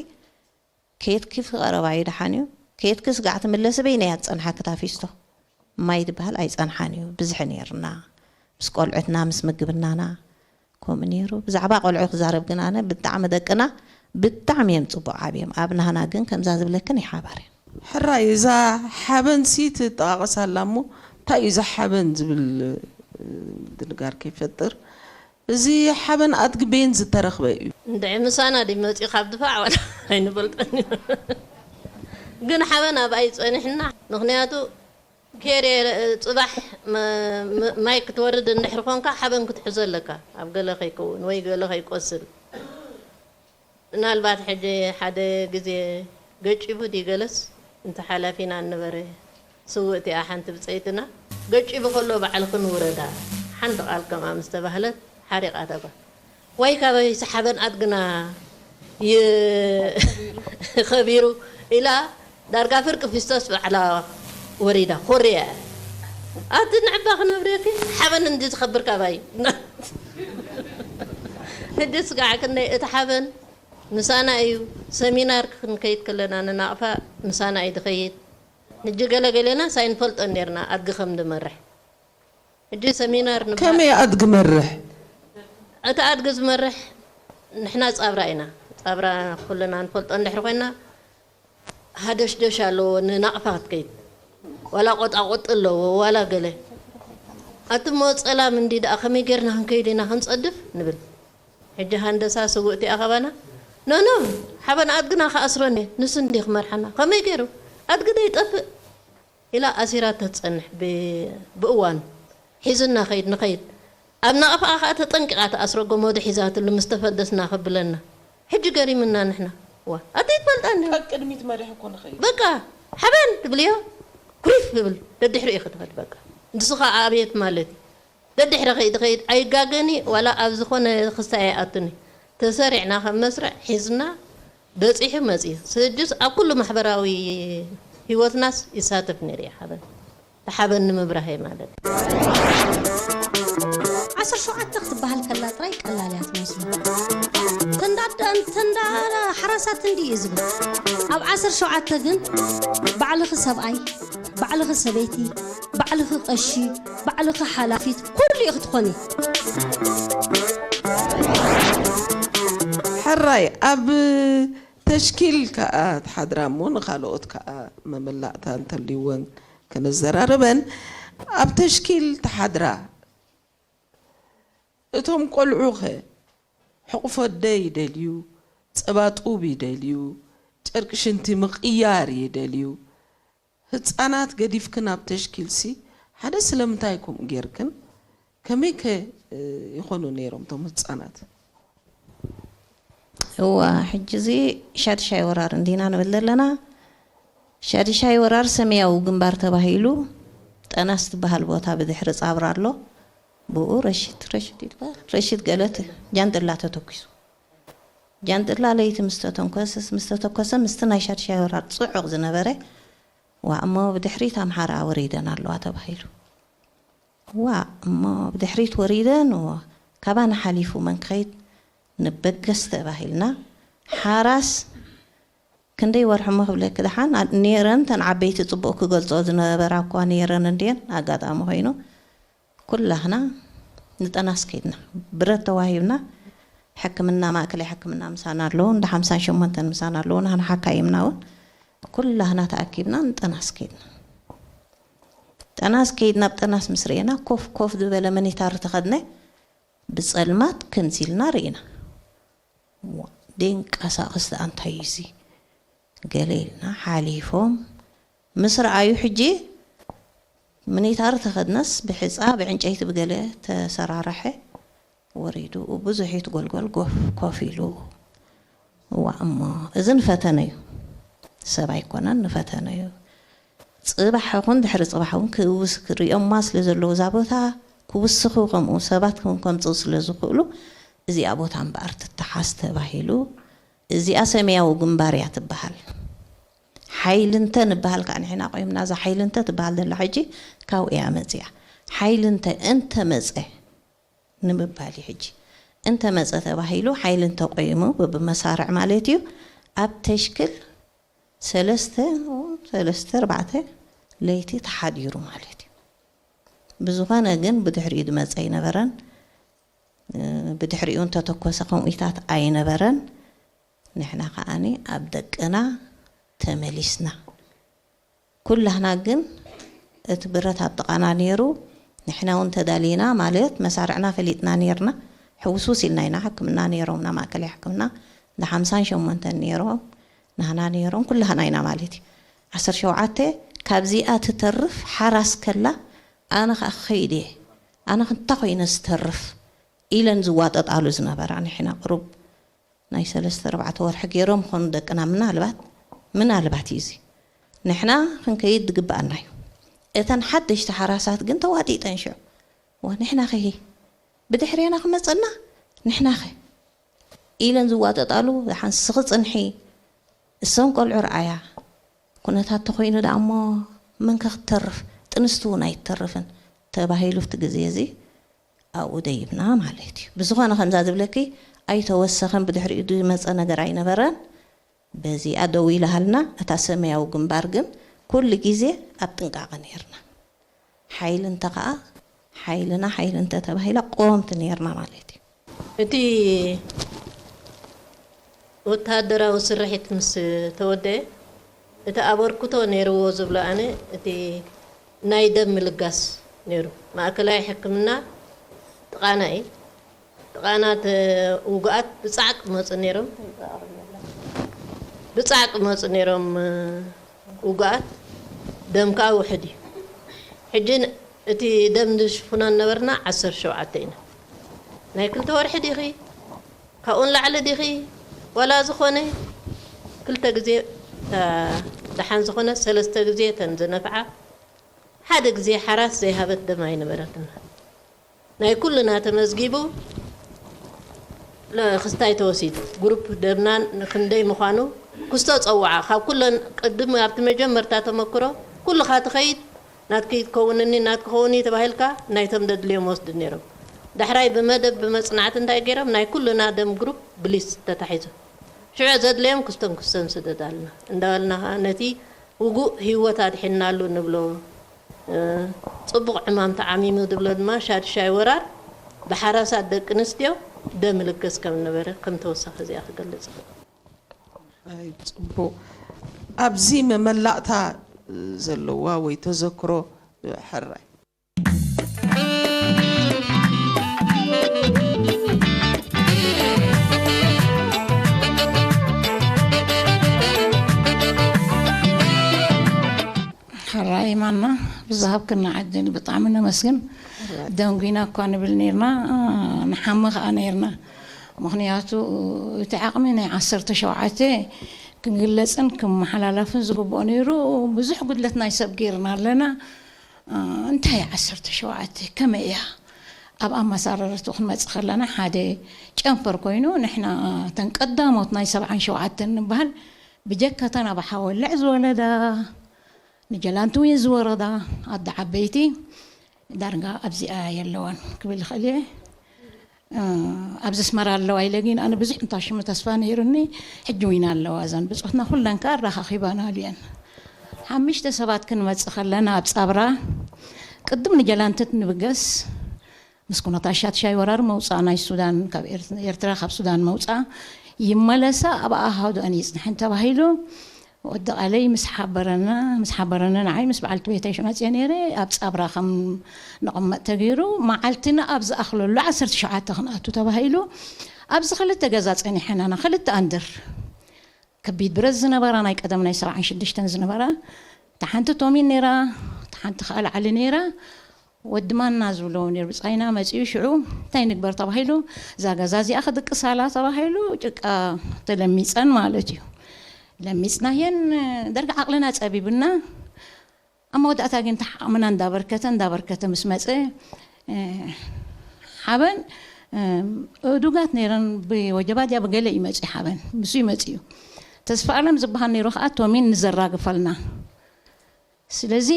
ከየትኪ ቀረባ እዩ ደሓን እዩ። ከየትኪ ስጋዕ ትምለሲ በይነያ ትጸንሓኪ እታ ፊስቶ። ማይ ዝበሃል ኣይጸንሓን እዩ። ብዝሒ ነይርና። ምስ ቆልዑትና፣ ምስ ምግብናና። ከምኡ ነይሩ። ብዛዕባ ቆልዑ ክዛረብ ግን ኣነ ብጣዕሚ ደቅና ብጣዕሚ እዮም ጽቡቕ ዓብዮም። ኣብ ናህና ግን ከምዛ ዝብለክን ይሓባር እዮም። ሕራይ፣ እዛ ሓበን ሲ ትጠቓቐስ ኣላ እሞ፣ እንታይ እዩ እዛ ሓበን ዝብል፣ እ፣ ድንጋር ከይፈጥር? እዚ ሓበን ኣድጊ በየን ዝተረኽበ እዩ? እንድዒ ምሳና ድዩ መፂኡ ካብ ድፋዕ ዋላ ኣይንፈልጦን እዩ። ግን ሓበን ኣብኣ እዩ ጸኒሕና። ምኽንያቱ ኬርየ ጽባሕ መ-፣ መ-፣ ማይ ክትወርድ እንድሕር ኾንካ ሓበን ክትሕዞ ኣለካ። ኣብ ገለ ከይከውን ወይ ገለ ከይቆስል። ምናልባት ሕጂ ሓደ ግዜ ገጪቡ ድዩ ገለስ እንተ ሓላፊና ነበረ። ስውእቲ እያ ሓንቲ ብጸይትና። ገጪቡ ከሎ ባዕልኽን ውረዳ። ሓንቲ ቃል ከምኣ ምስ ተባህለት ሓሪቓ ተባ። ዋይ ካበይ ሓበን ኣድግና ይ-፣ ኸቢሩ ኢላ ዳርጋ ፍርቂ ፊስቶስ ባዕላ ወሪዳ ኮርያ። ኣቲ ንዕባ ክነብርየኪ ሓበን እንዲ ዝኸብር ካባይ። ሕጂ ስጋዕ ክንደይ እቲ ሓበን ምሳና እዩ። ሰሚናር ክንከይድ ከለና ንናቕፋ ምሳና እዩ ዝኸይድ። ሕጂ ገለ ገለና ሳይንፈልጦ ኔርና ኣድጊ ከም ዝመርሕ። ሕጂ ሰሚናር ንባ-፣ ከመይ ኣድጊ መርሕ? እቲ ኣድጊ ዝመርሕ ንሕና ጻብራ ኢና። ጻብራ ኩልና ንፈልጦ እንድሕር ኮይና ሃደሽደሽ ኣለዎ ንናቕፋ ክትከይድ። ዋላ ቆጣቆጢ ኣለዎ፣ ዋላ ገለ። ኣቲ እሞ ጸላም እንዲ ደኣ ከመይ ጌርና ክንከይድ ኢና ክንጸድፍ ንብል። ሕጂ ሃንደሳ ስውእቲ ኣኸባና። ኖ፣ ኖ፣ ሓበን ኣድግና ክኣስሮን እየ። ንሱ እንዲ ክመርሓና። ከመይ ገይሩ? ኣድጊ ዶ ይጠፍእ? ኢላ ኣሲራ ተትጸንሕ ብ-፣ ብእዋኑ። ሒዝና ኸይድ፣ ንኸይድ። ኣብ ናቕፋኣ ኸኣ ተጠንቂቓ ትኣስሮ፣ ገመዱ ሒዛትሉ ምስ ተፈደስና ከብለና። ሕጂ ገሪምና ንሕና። ዋ፣ ኣቲ ትፈልጣ እንዲኹም። ቀቅድሚት መሪሕ እኮ ንኸይድ። በቃ፣ ሓበን ትብልዮ፣ ኩሪፍ ይብል። ደድሕሪኡ ክትኸድ በቃ። ንሱ ኸኣ ኣብየት ማለት እዩ። ደድሕረ ከይድ ከይድ ኣይጋገኒ ዋላ ኣብ ዝኾነ ክሳይ ኣይኣቱኒ። ተሰሪዕና ከም መስርዕ ሒዝና በጺሑ መጺኡ። ስድስ ኣብ ኩሉ ማሕበራዊ ህይወትናስ ይሳተፍ ነይሩ እዩ ሓበን። ተሓበን ንምብራህ እየ ማለት። ዓሰርተ ሸውዓተ ክትበሃል ከላ ጥራይ ቀላል እያ ትመስሉ። ተንዳ ኣዳን ተንዳ ሓራሳት እንዲ እዩ ዝብል። ኣብ ዓሰርተ ሸውዓተ ግን ባዕልኺ ሰብኣይ፣ ባዕልኺ ሰበይቲ፣ ባዕልኺ ቀሺ፣ ባዕልኺ ሓላፊት ኩሉ ኢኺ ትኾኒ። ሕራይ ኣብ ተሽኪል ከኣ ትሓድራ እሞ ንኻልኦት ከኣ መመላእታ እንተልይወን ከነዘራርበን። ኣብ ተሽኪል ትሓድራ እቶም ቆልዑኸ ሕቑፎ ኣደ ይደልዩ፣ ጸባ ጡብ ይደልዩ፣ ጨርቂ ሽንቲ ምቕያር ይደልዩ። ህጻናት ገዲፍክን ኣብ ተሽኪልሲ ሓደ ስለምንታይ ከምኡ ጌርክን? ከመይከ ይኾኑ ነይሮም እቶም ህጻናት? እዋ ሕጂ እዚ ሻድሻይ ወራር እንዲና ንብል ዘለና። ሻድሻይ ወራር ሰማያዊ ግንባር ተባሂሉ ጠናስ ትበሃል ቦታ ብድሕሪ ጻብራ ኣሎ። ብኡ ረሽት ረሽት ይትበሃል ረሽት ገለት ጃንጥላ ተተኪሱ። ጃንጥላ ለይቲ ምስ ተተንኮሰስ ምስ ተተኮሰ ምስቲ ናይ ሻድሻይ ወራር ጽዑቕ ዝነበረ ዋ እሞ ብድሕሪት ኣምሓራ ወሪደን ኣለዋ ተባሂሉ። ዋ እሞ ብድሕሪት ወሪደን እዎ ካባና ሓሊፉ መን ክኸይድ ንበገስ ተባሂልና ሓራስ ክንደይ ወርሒ እሞ ክብለኪ ደሓን ነይረን እተን ዓበይቲ ፅቡቕ ክገልፅኦ ዝነበራ እኳ ነይረን እንድየን ኣጋጣሚ ኮይኑ ኩላህና ንጠናስ ከይድና ብረት ተዋሂብና ሕክምና ማእከላይ ሕክምና ምሳና ኣለዉ እንዳ ሓምሳን ሸሞንተን ምሳና ኣለዉ ናህና ሓካይምና እውን ኩላህና ተኣኪብና ንጠናስ ከይድና ጠናስ ከይድና ብጠናስ ምስ ርኤና ኮፍ ኮፍ ዝበለ መኒታሪ ተኸድነ ብጸልማት ከምዚ ኢልና ርኢና። ዴንቀሳቐስ ደኣ እንታይ እዩ እዚ ገለ ኢልና ሓሊፎም ምስ ረኣዩ ሕጂ ምኒታር ተኸድነስ ብሕፃ ብዕንጨይቲ ብገለ ተሰራረሐ ወሪዱ ብዙሕ እዩ ትጎልጎል ጎፍ ኮፍ ኢሉ እዋ እሞ እዚ ንፈተነ እዩ ሰብ ኣይኮነን ንፈተነ እዩ ጽባሕ ይኹን ድሕሪ ጽባሕ እውን ክውስ ክርእዮማ ስለ ዘለዉ እዛ ቦታ ክውስኹ ከምኡ ሰባት እውን ከምፅኡ ስለ ዝኽእሉ እዚኣ ቦታ እምበኣር ትተሓዝ ተባሂሉ እዚኣ ሰማያዊ ግንባር እያ ትበሃል ሓይልንተ ንበሃል ከዓ ንሕና ቆይምና እዛ ሓይልንተ ትበሃል ዘላ ሕጂ ካብኡ እያ መፅያ ሓይልንተ እንተ መፀ ንምባል እዩ ሕጂ እንተ መፀ ተባሂሉ ሓይልንተ ቆይሙ ብመሳርዕ ማለት እዩ ኣብ ተሽክል ሰለስተ ሰለስተ ኣርባዕተ ለይቲ ተሓዲሩ ማለት እዩ ብዝኾነ ግን ብድሕሪኡ ዝመፀ ኣይነበረን ብድሕሪኡ እንተተኮሰ ከምኡታት ኣይነበረን ንሕና ከዓኒ ኣብ ደቅና ተመሊስና ኩላህና ግን እቲ ብረት ኣብ ጥቓና ነይሩ ንሕና እውን ተዳሊና ማለት መሳርዕና ፈሊጥና ነይርና ሕውስውስ ኢልና ኢና ሕክምና ነይሮምና ማእከላይ ሕክምና እንዳ ሓምሳን ሸሞንተን ነይሮም ናህና ነይሮም ኩላህና ኢና ማለት እዩ ዓሰርተ ሸውዓተ ካብዚኣ ትተርፍ ሓራስ ከላ ኣነ ከዓ ክኸይድ እየ ኣነ ክንታ ኮይነ ዝተርፍ ኢለን ዝዋጠጣሉ ዝነበራ ንሕና ቅሩብ ናይ ሰለስተ ኣርባዕተ ወርሒ ገይሮም ኾኑ ደቅና ምናልባት ምናልባት እዩ እዚ ንሕና ክንከይድ ዝግብኣና እዩ እተን ሓደሽቲ ሓራሳት ግን ተዋጢጠን ሽዑ ዋ ንሕና ኸ ብድሕሬና ክመፀና ንሕና ኸ ኢለን ዝዋጠጣሉ ሓንስኺ ፅንሒ እሰን ቆልዑ ረኣያ ኩነታት ተኾይኑ ደኣ እሞ መን ከ ክትተርፍ ጥንስቲ እውን ኣይትተርፍን ተባሂሉ እቲ ግዜ እዚ ኣብኡ ደይብና ማለት እዩ። ብዝኾነ ከምዛ ዝብለኪ ኣይተወሰኸን ብድሕሪኡ ዝመፀ ነገር ኣይነበረን። በዚኣ ደው ኢላሃልና እታ ሰማያዊ ግንባር ግን ኩሉ ግዜ ኣብ ጥንቃቐ ነይርና። ሓይሊ እንተ ኸዓ ሓይልና ሓይሊ እንተ ተባሂላ ቆምቲ ነይርና ማለት እዩ። እቲ ወተሃደራዊ ስርሒት ምስ ተወደአ እቲ ኣበርክቶ ነይርዎ ዝብሎ ኣነ እቲ ናይ ደም ምልጋስ ነይሩ። ማእከላይ ሕክምና ጥቓና እዩ። ጥቓና ውጉኣት ብጻዕቂ መፁ ነይሮም። ብጻዕቂ መፁ ነይሮም ውጉኣት። ደም ከዓ ውሕድ እዩ። ሕጂ እቲ ደም ዝሽፍኖ ነበርና ዓሰርተ ሸውዓተ ኢና። ናይ ክልተ ወርሒ ዲኺ ካብኡ ንላዕሊ ዲኺ ዋላ ዝኾነ ክልተ ግዜ ደሓን ዝኾነ ሰለስተ ግዜ ተን ዝነፍዓ ሓደ ግዜ ሓራስ ዘይሃበት ደም ኣይነበረትና ናይ ኩልና ተመዝጊቡ ክስታይ ተወሲዱ ግሩፕ ደምና ክንደይ ምዃኑ ክስቶ ፀውዓ ካብ ኩለን ቅድም ኣብቲ መጀመርታ ተመክሮ ኩልኻ ትኸይድ ናትኪ ትከውንኒ ናትኪ ከውኒ ተባሂልካ ናይቶም ደድልዮም ወስዱ ነይሮም። ዳሕራይ ብመደብ ብመጽናዕቲ እንታይ ገይሮም ናይ ኩልና ደም ግሩፕ ብሊስ ተታሒዙ። ሽዑ ዘድለዮም ክስተን ክስተን ስደድ ኣለና እንዳበልና ከዓ ነቲ ውጉእ ህይወት ኣድሒንናሉ ንብሎ፣ እ፣ ጽቡቕ ዕማም ተዓሚሙ ዝብሎ ድማ ሻድሻይ ወራር ብሓራሳት ደቂ ኣንስትዮ ደም ልገስ ከም ነበረ ከም ተወሳኺ እዚኣ ክገልጽ። ኣይ፣ ጽቡቕ። ኣብዚ መመላእታ ዘለዋ ወይ ተዘክሮ ሕራይ። ሕራይ ማና ብዝሃብክና ዕድል ብጣዕሚ ነመስግን። ደንጉና እኳ ንብል ነርና፣ ንሓሚ ከዓ ነርና። ምኽንያቱ እቲ ዓቕሚ ናይ ዓሰርተ ሸውዓተ ክግለፅን ክመሓላለፍን ዝግብኦ ነይሩ። ብዙሕ ጉድለት ናይ ሰብ ገይርና ኣለና። እንታይ ዓሰርተ ሸውዓተ ከመይ እያ? ኣብ ኣመሰራርትኡ ክንመፅእ ከለና ሓደ ጨንፈር ኮይኑ ንሕና እተን ቀዳሞት ናይ ሰብዓን ሸውዓተን ንበሃል ብጀካተን ኣብ ሓወልዕ ዝወለዳ ንጀላንትዊን ዝወረዳ ኣደ ዓበይቲ ዳርጋ ኣብዚኣ የለዋን ክብል ይኽእል እየ። ኣብዚ ኣስመራ ኣለዋ ኢለ ግን ኣነ ብዙሕ እንታሽሙ ተስፋ ነይሩኒ። ሕጂ ዊና ኣለዋ እዘን ብፆትና ኩለን ከኣ ኣራኻኺባና ኣልየን ሓምሽተ ሰባት ክንመፅእ ከለና ኣብ ፃብራ ቅድም ንጀላንትት ንብገስ ምስ ኩነታት ሻትሻይ ወራር መውፃእ ናይ ሱዳን ካብ ኤርትራ ካብ ሱዳን መውፃእ ይመለሳ ኣብ ኣሃዱአን ይፅንሐን ተባሂሉ ወዲ ቃለይ ምስ ሓበረና ምስ ሓበረና ንዓይ ምስ በዓልቲ ቤተይ ሽመፅየ ነይረ ኣብ ፃብራ ከም ንቕመጥ ተገይሩ መዓልትና ኣብ ዝኣኽለሉ ዓሰርተ ሸውዓተ ክንኣቱ ተባሂሉ ኣብዚ ክልተ ገዛ ፀኒሐናና ክልተ ኣንድር ከቢድ ብረት ዝነበራ ናይ ቀደም ናይ ሰብዓን ሽዱሽተን ዝነበራ እታ ሓንቲ ቶሚን ነይራ እታ ሓንቲ ከዓ ላዕሊ ነይራ ወዲ ማና ዝብሎ ነይሩ ብፃይና መፂኡ ሽዑ እንታይ ንግበር ተባሂሉ እዛ ገዛ እዚኣ ክድቅሳላ ተባሂሉ ጭቃ ተለሚፀን ማለት እዩ ለሚፅናየን ደርጊ ዓቕልና ፀቢብና ኣብ መወዳእታ ግን ተሓቕምና እንዳበርከተ እንዳበርከተ ምስ መፀ ሓበን እዱጋት ነይረን ብወጀባ ድያ ብገለ ይመፅእ ሓበን ምስ ይመፅእ እዩ ተስፋ ኣለም ዝበሃል ነይሩ ከዓ ቶሚን ንዘራግፈልና ስለዚ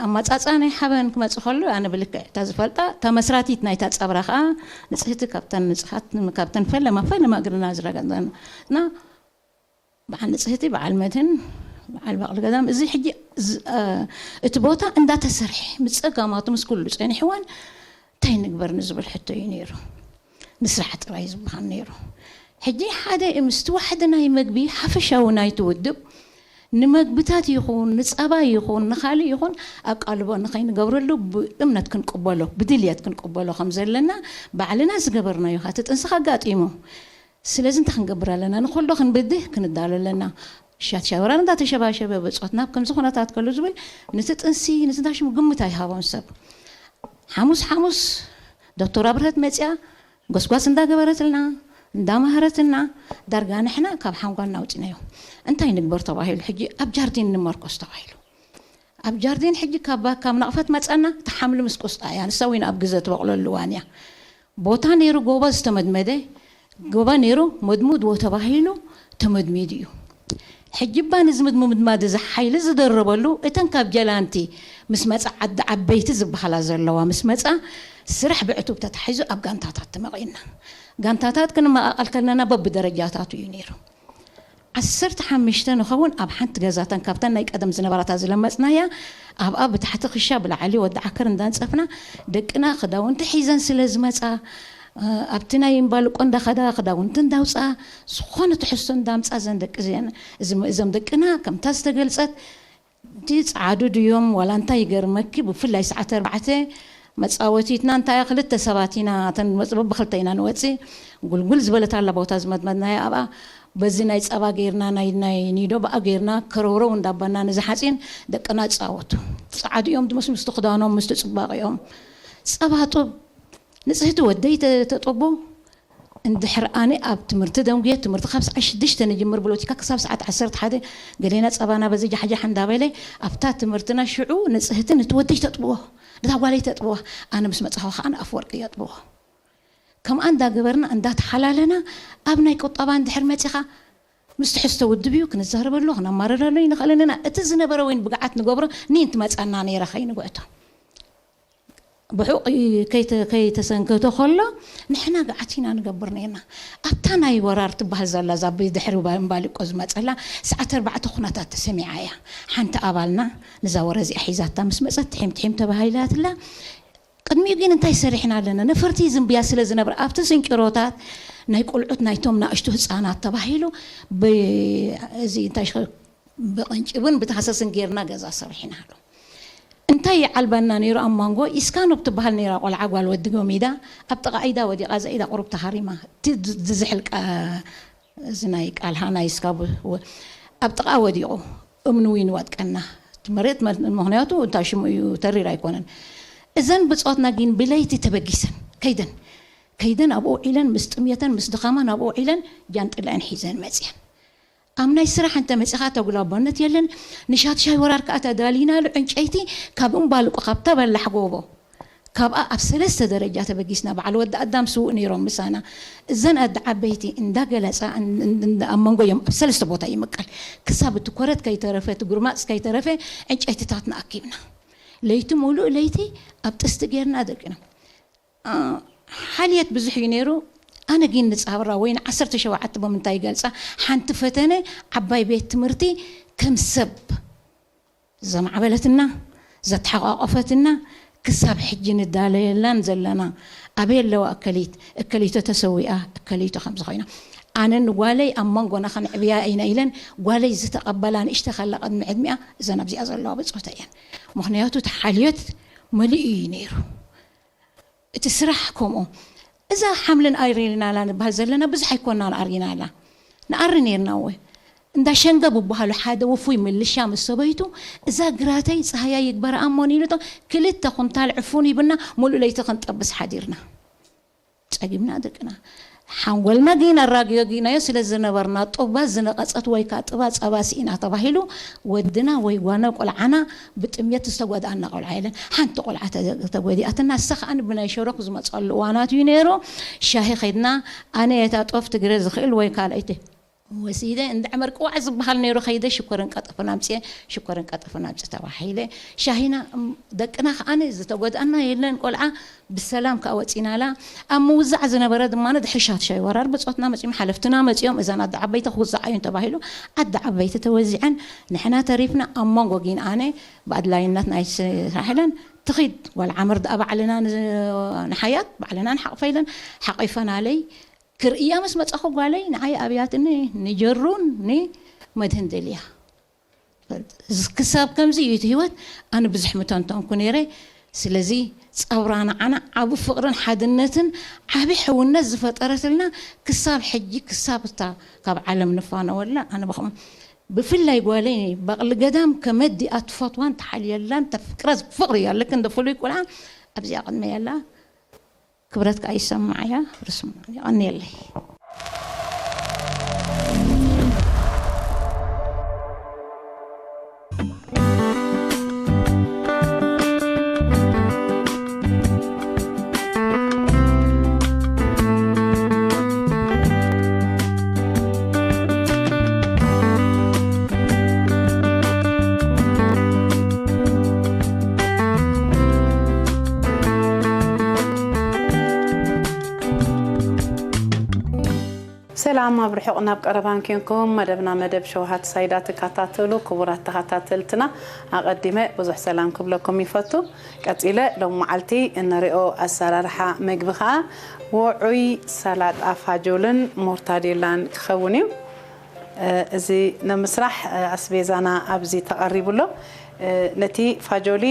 ኣማፃፃ ናይ ሓበን ክመፅእ ከሎ ኣነ ብልክዕ እታ ዝፈልጣ እታ መስራቲት ናይታ ፀብራ ከዓ ንፅህቲ ካብተን ንፅሓት ካብተን ፈለማ ፈለማ እግርና ዝረገፅና በዓል ንፅህቲ በዓል መድህን በዓል በቕሊ ገዳም እዚ ሕጂ እቲ ቦታ እንዳተሰርሐ ምስ ፀጋማቱ ምስ ኩሉ ፀኒሕዋን እንታይ ንግበር ንዝብል ሕቶ እዩ ነይሩ ንስራሕ ጥራይ ዝበሃል ነይሩ ሕጂ ሓደ ምስቲ ዋሕዲ ናይ መግቢ ሓፈሻዊ ናይቲ ውድብ ንመግብታት ይኹን ንፀባ ይኹን ንኻልእ ይኹን ኣቃልቦ ንኸይንገብረሉ ብእምነት ክንቅበሎ ብድልየት ክንቅበሎ ከም ዘለና ባዕልና ዝገበርናዮ እቲ ጥንስኻ ኣጋጢሙ ስለዚ እንታይ ክንገብር ኣለና ንኸሎ ክንብድህ ክንዳሎ ኣለና ሻት ሻወራን እንዳተሸባሸበ ብፆት ናብ ከምዚ ኩነታት ከሉ ዝብል ንቲ ጥንሲ ንቲ ሽሙ ግምት ኣይሃቦን ሰብ ሓሙስ ሓሙስ ዶክተር ኣብርሀት መፅያ ጎስጓስ እንዳገበረትልና እንዳማሃረትና ዳርጋ ንሕና ካብ ሓንጓልና ኣውፂናዮ እንታይ ንግበር ተባሂሉ ሕጂ ኣብ ጃርዲን ንመርኮስ ተባሂሉ ኣብ ጃርዲን ሕጂ ካብ ካብ ናቕፈት መፀና ተሓምሉ ምስ ቆስጣ እያ ንሳ ዊን ኣብ ግዘ ትበቕለሉ እዋን እያ ቦታ ነይሩ ጎቦ ዝተመድመደ ጎቦ ነይሩ መድሙድዎ ተባሂሉ ተመድሚዱ እዩ ሕጂ እባ ንዝምድሙ ምድማድ እዚ ሓይሊ ዝደረበሉ እተን ካብ ጀላንቲ ምስ መፃ ዓዲ ዓበይቲ ዝበሃላ ዘለዋ ምስ መፃ ስራሕ ብዕቱብ ተታሒዙ ኣብ ጋንታታት ተመቒልና ጋንታታት ክንመቓቐል ከለና በብደረጃታቱ እዩ ነይሩ ዓሰርተ ሓሙሽተ ንኸውን ኣብ ሓንቲ ገዛተን ካብተን ናይ ቀደም ዝነበራታ ዝለመፅናያ ኣብኣ ብታሕቲ ክሻ ብላዕሊ ወዲ ዓከር እንዳንፀፍና ደቅና ክዳውንቲ ሒዘን ስለ ዝመፃ ኣብቲ ናይ እምባልቆ እንዳኸዳ ክዳውንቲ እንዳውፃ ዝኾነ ትሕዝቶ እንዳምፃ ዘን ደቂ እዚአን እዞም ደቅና ከምታ ዝተገልፀት እቲ ፃዓዱ ድዮም ዋላ እንታይ ይገርመኪ ብፍላይ ሰዓት ኣርባዕተ መፃወቲትና እንታይ ክልተ ሰባት ኢና ተን መፅበብ ብክልተ ኢና ንወፅእ ጉልጉል ዝበለት ኣላ ቦታ ዝመድመድናያ ኣብኣ በዚ ናይ ፀባ ገይርና ናይ ናይ ኒዶ ብኣ ገይርና ከረውረው እንዳባና ነዚ ሓፂን ደቅና ፃወቱ ፃዓዱ እዮም ድመስ ምስቲ ክዳኖም ምስቲ ፅባቂኦም ፀባ ጡብ ንፅህቲ ወደይ ተጠቦ እንድሕር ኣነ ኣብ ትምህርቲ ደንጉየ ትምህርቲ ካብ ሰዓት ሽዱሽተ ንጅምር ብሎቲካ ክሳብ ሰዓት ዓሰርተ ሓደ ገሌና ጸባና በዚ ጃሕጃሕ እንዳበለ ኣብታ ትምህርትና ሽዑ ንጽህቲ ንትወደይ ተጥብዎ ነታ ጓለይ ተጥብዋ ኣነ ምስ መጻኹ ከዓ ንኣፍ ወርቂ የጥብዎ ከምኣ እንዳገበርና እንዳተሓላለና ኣብ ናይ ቁጠባ እንድሕር መጺኻ ምስ ትሕዝቶ ውድብ እዩ ክንዛረበሉ ክነማረረሉ ይንኽእል ኣለና እቲ ዝነበረ ወይን ብግዓት ንገብሮ ኒን ትመጻና ነይራ ከይንጉዕቶ ብሑቕ ከይተ- ከይተሰንከተ ከሎ ንሕና ገዓት ኢና ንገብር ነርና። ኣብታ ናይ ወራር ትበሃል ዘላ እዛ ብድሕሪ ባ- እምባሊቆ ዝመፀላ ሰዓት ኣርባዕተ ኩነታት ተሰሚዓ እያ። ሓንቲ ኣባልና ነዛ ወረ እዚኣ ሒዛታ ምስ መፀት ትሒም ትሒም ተባሂላትላ። ቅድሚኡ ግን እንታይ ሰሪሕና ኣለና? ነፈርቲ ዝንብያ ስለ ዝነብረ ኣብቲ ስንጭሮታት ናይ ቆልዑት ናይቶም ናእሽቱ ህፃናት ተባሂሉ ብ- እዚ እንታይ ሽኸ- ብቕንጭብን ብታህሰስን ጌርና ገዛ ሰሪሕናሉ። እንታይ ይዓልበና ነይሩ? ኣብ መንጎ ኢስካኖ ትበሃል ነይራ ቆልዓ ጓል ወዲ ጎሚዳ ኣብ ጥቓ ኢዳ ወዲቓ እዛ ኢዳ ቁሩብ ተሃሪማ እቲ ዝ- ዝዝሕል ቃ- እዚ ናይ ቃልሃ ናይ እስካቡ ወ- ኣብ ጥቓ ወዲቑ እምኒ እውን ይወጥቀና እቲ መሬት መ- ምክንያቱ እንታይ ሽሙ እዩ ተሪር ኣይኮነን። እዘን ብፆትና ግን ብለይቲ ተበጊሰን ከይደን ከይደን ኣብኡ ውዒለን ምስ ጥምየተን ምስ ድኻማን ኣብኡ ውዒለን ጃንጥላኤን ሒዘን መፅየን። ኣብ ናይ ስራሕ እንተ መጺኻ ተጉላቦነት የለን። ንሻትሻይ ወራር ከኣ ተዳሊናሉ ዕንጨይቲ ካብ እምባልቆ ካብ ተበላሕ ጎቦ ካብኣ ኣብ ሰለስተ ደረጃ ተበጊስና በዓል ወዲ ኣዳም ስውእ ነይሮም ምሳና እዘን ኣደ ዓበይቲ እንዳገለጻ እን- እን- እንዳ- ኣብ መንጎ እዮም ኣብ ሰለስተ ቦታ ይምቀል ክሳብ እቲ ኮረት ከይተረፈ እቲ ጉርማጽ ከይተረፈ ዕንጨይትታት ንኣኪብና ለይቲ ሙሉእ ለይቲ ኣብ ጥስቲ ጌርና ደቂና ሓልየት ብዙሕ እዩ ነይሩ። ኣነ ግን ንጻብራ ወይ ንዓሰርተ ሸውዓተ ብምንታይ ይገልጻ ሓንቲ ፈተነ ዓባይ ቤት ትምህርቲ ከም ሰብ ዘማዕበለትና ዘተሓቋቆፈትና ክሳብ ሕጂ ንዳለየላን ዘለና ኣበይ ኣለዋ እከሊት እከሊቶ ተሰዊኣ እከሊቶ ከምዚ ኮይና ኣነ ንጓለይ ኣብ መንጎና ከነዕብያ ኢና ኢለን ጓለይ ዝተቐበላ ንእሽተ ከላ ቅድሚ ዕድሚኣ እዘን ኣብዚኣ ዘለዋ ብፆታ እየን ምክንያቱ እቲ ሓልዮት መሊኡ እዩ ነይሩ እቲ ስራሕ ከምኡ እዛ ሓምልን ኣይሪልናላ ንበሃል ዘለና ብዙሕ ኣይኮና ንኣሪናላ ንኣሪ ነርና እወ እንዳ ሸንገ ብበሃሉ ሓደ ውፉይ ምልሻ ምስ ሰበይቱ እዛ ግራተይ ፀሃያ ይግበረ ኣሞን ኢሉቶ ክልተ ኩንታል ዕፉን ይብና ሙሉእ ለይቲ ክንጠብስ ሓዲርና ጸጊምና ደቅና ሓንጎልና ግን ኣራጊጊናዮ ስለ ዝነበርና ጡባ ዝነቐጸት ወይ ከዓ ጥባ ጸባ ስኢና ተባሂሉ ወድና ወይ ጓና ቆልዓና ብጥምየት ዝተጎድኣና ቆልዓ የለን ሓንቲ ቆልዓ ተጎዲኣትና እሳ ከዓ ብናይ ሸሮክ ዝመፀሉ እዋናት እዩ ነይሩ ሻሂ ከድና ኣነ የታ ጦፍ ትግረ ዝኽእል ወይ ካልኣይቲ ወሲደ እንድዕመር ቅዋዕ ዝበሃል ነይሩ ከይደ ሽኮርን ቀጠፍን ኣምፅየ ሽኮርን ቀጠፍን ኣምፅ ተባሂለ ሻሂና ደቅና ከዓነ ዝተጎድኣና የለን ቆልዓ ብሰላም ከዓ ወፂናላ ኣብ ምውዛዕ ዝነበረ ድማ ድሕሪ ሻትሻይ ወራር ብፆትና መፂኦም ሓለፍትና መፂኦም እዘን ኣደ ዓበይቲ ክውዛዓ እዩን ተባሂሉ ኣደ ዓበይቲ ተወዚዐን ንሕና ተሪፍና ኣብ መንጎ ግን ኣነ ብኣድላይነት ናይ ስራሕለን ትኺድ ጓል ዓምር ደኣ ባዕልና ንሓያት ባዕልና ንሓቕፈ ኢለን ሓቒፈናለይ ክርእያ ምስ መጻኹ ጓለይ ንዓይ ኣብያትኒ ንጀሩን ንመድህን ደልያ ክሳብ ከምዚ እዩ እቲ ህይወት ኣነ ብዙሕ ምተንተንኩ ነይረ ስለዚ ጸብራ ንዓና ዓቢ ፍቕርን ሓድነትን ዓቢ ሕውነት ዝፈጠረትልና ክሳብ ሕጂ ክሳብ እታ ካብ ዓለም ንፋነወላ ኣነ ብኸም ብፍላይ ጓለይ በቕሊ ገዳም ከመዲኣ ትፈትዋን ተሓልየላን ተፍቅረ ፍቕሪ እያ ልክ እንደ ፍሉይ ቁልዓ ኣብዚኣ ቅድመ ያላ ክብረት ከዓ ይሰማዓያ ርስሙ የቐንየለይ ሰላም ኣብ ርሑቕ ናብ ቀረባን ኬንኩም መደብና መደብ ሸውሃት ሳይዳ ትከታተሉ ክቡራት ተኸታተልትና ኣቐዲመ ብዙሕ ሰላም ክብለኩም ይፈቱ ቀጺለ ሎም መዓልቲ እንሪኦ ኣሰራርሓ መግቢ ኸኣ ውዑይ ሰላጣ ፋጆልን ሞርታዴላን ክኸውን እዩ እዚ ንምስራሕ ኣስቤዛና ኣብዚ ተቐሪቡ ኣሎ ነቲ ፋጆሊ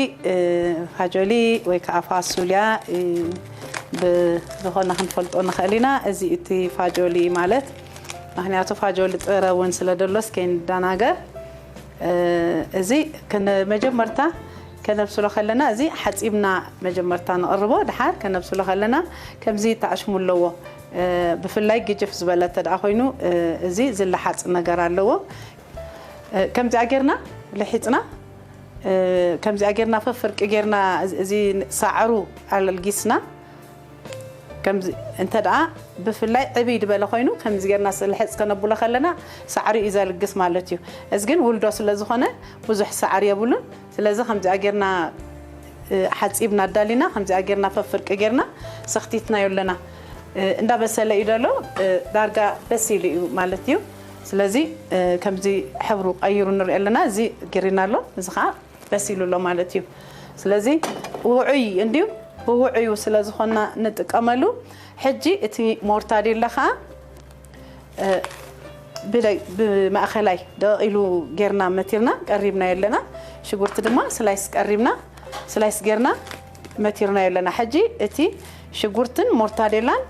ፋጆሊ ወይ ከዓ ፋሱልያ ብዝኾነ ክንፈልጦ ንኽእል ኢና። እዚ እቲ ፋጆሊ ማለት ምክንያቱ ፋጆሊ ጥረ እውን ስለ ደሎስ ከይንደናገር እዚ መጀመርታ ከነብስሎ ከለና እዚ ሓፂብና መጀመርታ ንቕርቦ ድሓር ከነብስሎ ከለና ከምዚ ይተዓሽሙ ኣለዎ ብፍላይ ግጅፍ ዝበለ ተደኣ ኮይኑ እዚ ዝለሓፅ ነገር ኣለዎ ከምዚኣ ጌርና ልሒፅና ከምዚኣ ጌርና ፈፍርቂ ጌርና እዚ ሳዕሩ ኣለልጊስና ከምዚ እንተ ደኣ ብፍላይ ዕብይ ዝበለ ኮይኑ ከምዚ ጌርና ስልሕፅ ከነብሎ ከለና ሳዕሪ እዩ ዘልግስ ማለት እዩ እዚ ግን ውልዶ ስለ ዝኾነ ብዙሕ ሳዕሪ የብሉን ስለዚ ከምዚኣ ጌርና እ፣ ሓጺብና ኣዳሊና፣ ከምዚኣ ጌርና ፈፍርቂ ጌርና ሰኽቲትናዮ ኣለና። እ፣ እንዳበሰለ እዩ ደሎ፣ እ፣ ዳርጋ በሲሉ እዩ ማለት እዩ። ስለዚ፣ እ፣ ከምዚ ሕብሩ ቀይሩ ንሪኦ ኣለና። እዚ ግሪን ኣሎ፣ እዚ ኸዓ በሲሉ ኣሎ ማለት እዩ። ስለዚ ውዑይ እንድዩ፣ ብውዑዩ ስለ ዝኾንና ንጥቀመሉ። ሕጂ እቲ ሞርታዴላ ኸዓ፣ እ፣ ብደይ-፣ ብማእኸላይ ደቂቕ ኢሉ ጌርና መቲርና ቀሪብና ኣለና። ሽጉርቲ ድማ ስላይስ ቀሪብና፣ ስላይስ ጌርና መቲርና ኣለና። ሕጂ እቲ ሽጉርትን ሞርታዴላን፣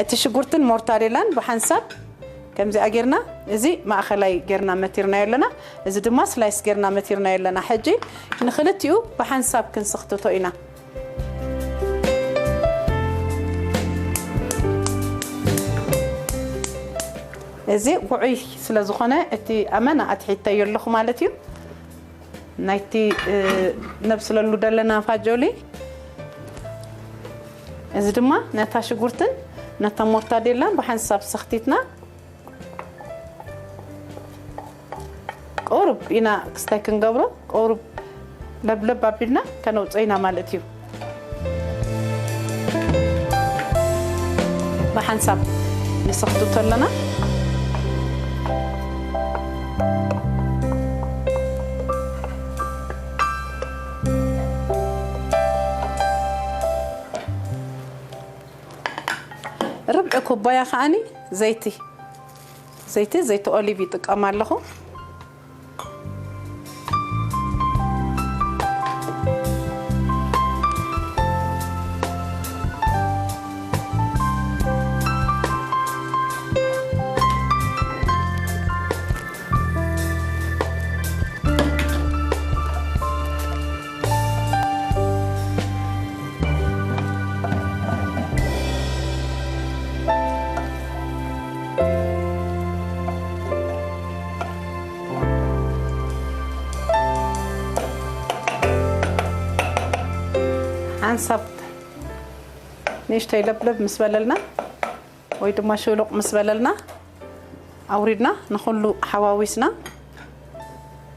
እቲ ሽጉርትን ሞርታዴላን ብሓንሳብ ከምዚኣ ጌርና፣ እዚ ማእኸላይ ጌርና መቲርናዮ ኣለና፣ እዚ ድማ ስላይስ ጌርና መቲርናዮ ኣለና። ሕጂ ንኽልቲኡ ብሓንሳብ ክንስኽትቶ ኢና። እዚ ውዑይ ስለ ዝኾነ እቲ ኣመና ኣትሒተዮ ኣለኹ ማለት እዩ። ናይቲ፣ እ፣ ነብስለሉ ዘለና ፋጆሊ፣ እዚ ድማ ነታ ሽጉርትን ነታ ሞርታዴላን ብሓንሳብ ሰኽቲትና ቁሩብ ኢና ክስታይ ክንገብሮ፣ ቁሩብ ለብለብ ኣቢልና ከነውፅኦ ኢና ማለት እዩ። ብሓንሳብ ንሰኽትቶ ኣለና። ርብዒ ኩባያ ከዓኒ ዘይቲ፣ ዘይቲ፣ ዘይቲ ኦሊቭ ይጥቀም ኣለኹ። ሓንሳብ ንእሽተይ ለብለብ ምስ በለልና ወይ ድማ ሽሉቕ ምስ በለልና ኣውሪድና ንኹሉ ሓዋዊስና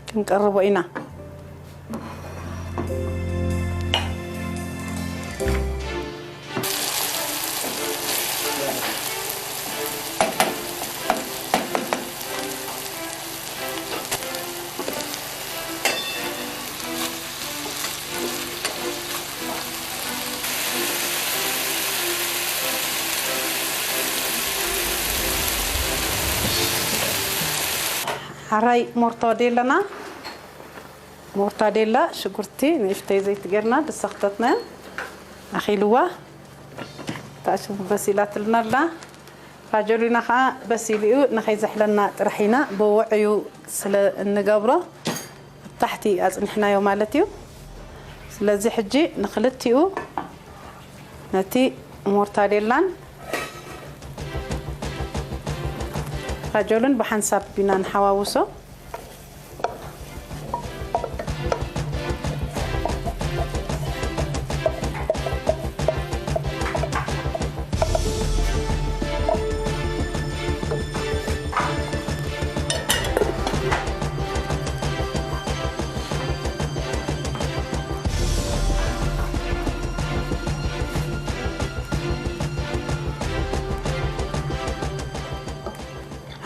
ክንቀርቦ ኢና። ሓራይ ሞርቶዴ ኣለና። ሞርታዴላ ሽጉርቲ ንእሽተይ ዘይቲ ጌርና ድሰኽተትና ኣኺልዋ። ታሽሙ በሲላትልና ኣላ። ፋጆሊና ኸዓ በሲሉ እዩ፣ ንኸይዘሕለና ጥራሕ ኢና ብውዕዩ ስለ እንገብሮ ኣብ ታሕቲ ኣጽኒሕናዮ ማለት እዩ። ስለዚ ሕጂ ንኽልቲኡ ነቲ ሞርታዴላን ፋጆልን ብሓንሳብ ኢና ንሓዋውሶ።